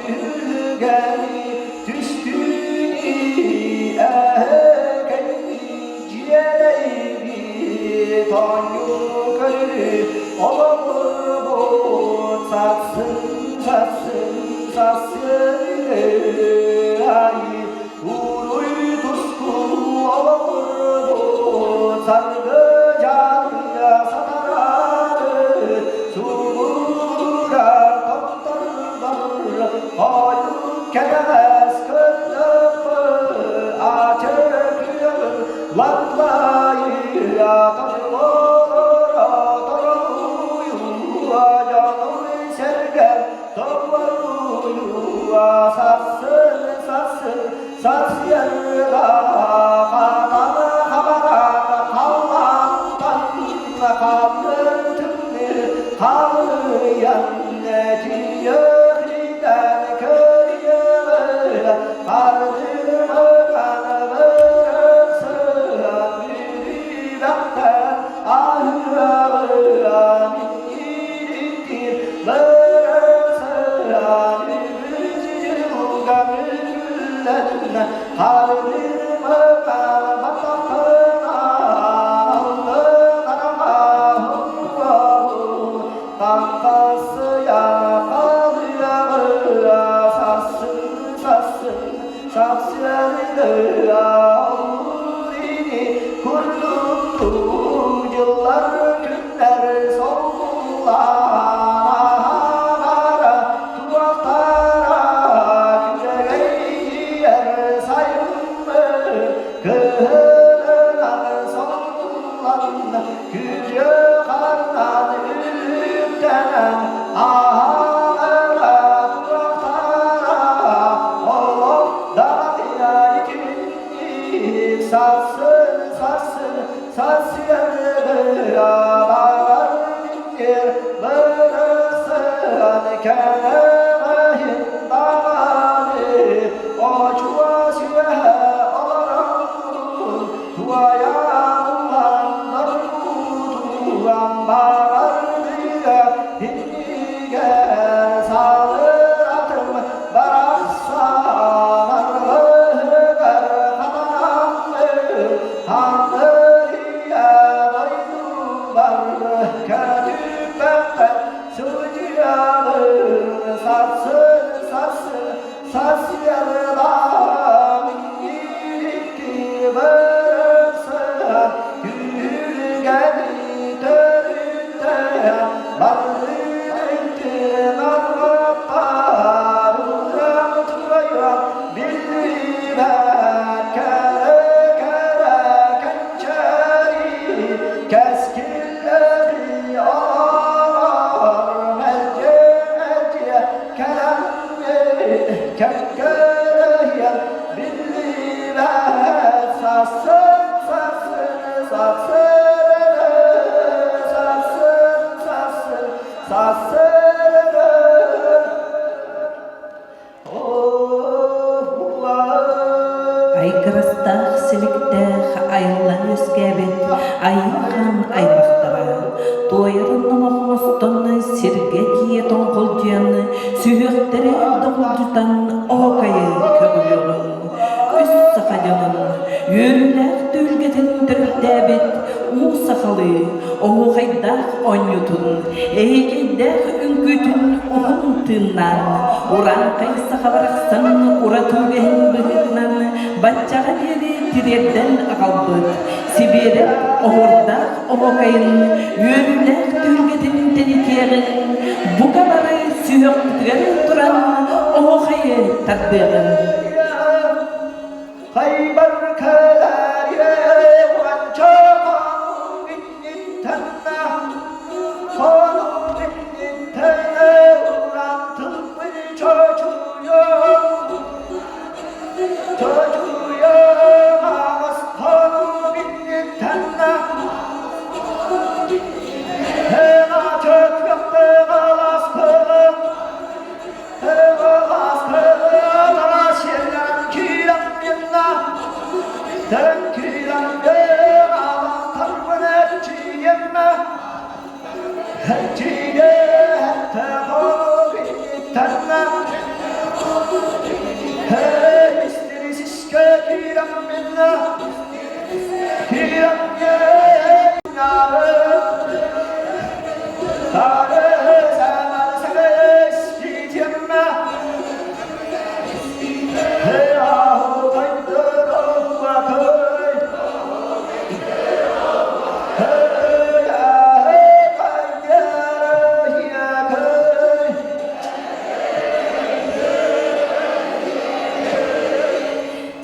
түлгені, түстүні әкей, жиелейби, тоню. Олоҕурбут сарсын, сарсын, сарсын айы Уруй туску олоҕурбут саргы дьаныйа сатараары Субурар томтордор хойут кэтэҕэс көрдөххө ачыкыйын лаплайа торолоро торолуйуа дьонун сэргэр торолуйуа сарсын сарсын сарсыарда хатана хабарата халлаантан халлын тымныы халыйан тиийиэхитэн көрүөҕэ хардырмаган бырахсыан бүрүбэхтэн аһыаҕыа минньириттир бырахсыан үгүс дьылга мүллэн хардырмаган батахтынан аллынараҕа Таҥхасыйа халыйаҕыа сарсын сарсын сарсыарыа ини курдук дьыллар күннэр солбуллаанара туохтара күөрэйдиэр сайыммы кыһынынан солбуллан Күрүө харнан үлүктэнэн аһаҕара туохтара олох даҕатыйа итинник сарсын сарсын сарсыарда баҕар миннир бырахсан кэлэҕэһин даҕаны очуо сүөһэ олорон туойан доргутуган баҕардыга иннигэр саалыратым барахсан аргыһыгар хатанаммын хандырыйа дойдубар көтүппэххэ сылдьыабын сарсын сарсын сарсыардаам иирикки барахсан түһүлгэни төрүттээн бардыытын арҕаппар уран туойан биллибэт кэрэ кэрэ кэнчээри кэскиллэри олорор мэлдьи мэлдьи кэлэн кэккэлэһиэн биллибэт сарсын сарсын сарсыарда сарсын сарсын сарсыарда Айгырастаах силиктээх айыллан үөскээбит айыы-хаан аймахтара туойарын номох оҥостон сиргэ тиийэ тоҥхолдьуйан сүһүөхтэрэ доҕулдьутан оһуокайы көҕүлүөҕүҥ үс саха дьонун үөрүүлээх түһүлгэтин төрүттээбит уу сахалыы оһуохайдаах оонньуутун эһиэкэйдээх үҥкүүтүн уһун тыыннаан урааҥхай саха барахсан ураты үгэһин быһыытынан баччаҕа диэри тириэрдэн аҕалбыт Сибиэрэп оһуордаах оһуокайын үөрүүлээх түһүлгэтин тэнитиэҕин бука бары сүһүөхпүтүгэр туран оһуохайы тардыаҕын. Хайбар кэлэрие уонча инниттэн хонук инниттэн уран тылбын чочуйан чочуйан аҕыс хонук инниттэн чөкүөхтөөх аласкыгын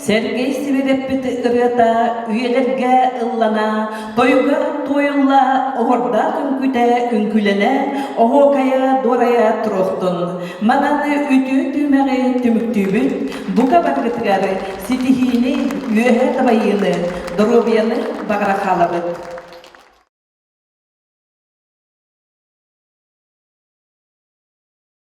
Сергей Сибирэппит ырыата үйэлэргэ ыллана, тойуга туойулла, оһордаах үҥкүтэ үҥкүлэнэ, оһуокайа дуорайа туруохтун. Манан үтүө түмэҕи түмүктүүбүт. Бука барыгытыгар ситиһиини, үөһэ табайыыны, доруобуйаны баҕара хаалабыт.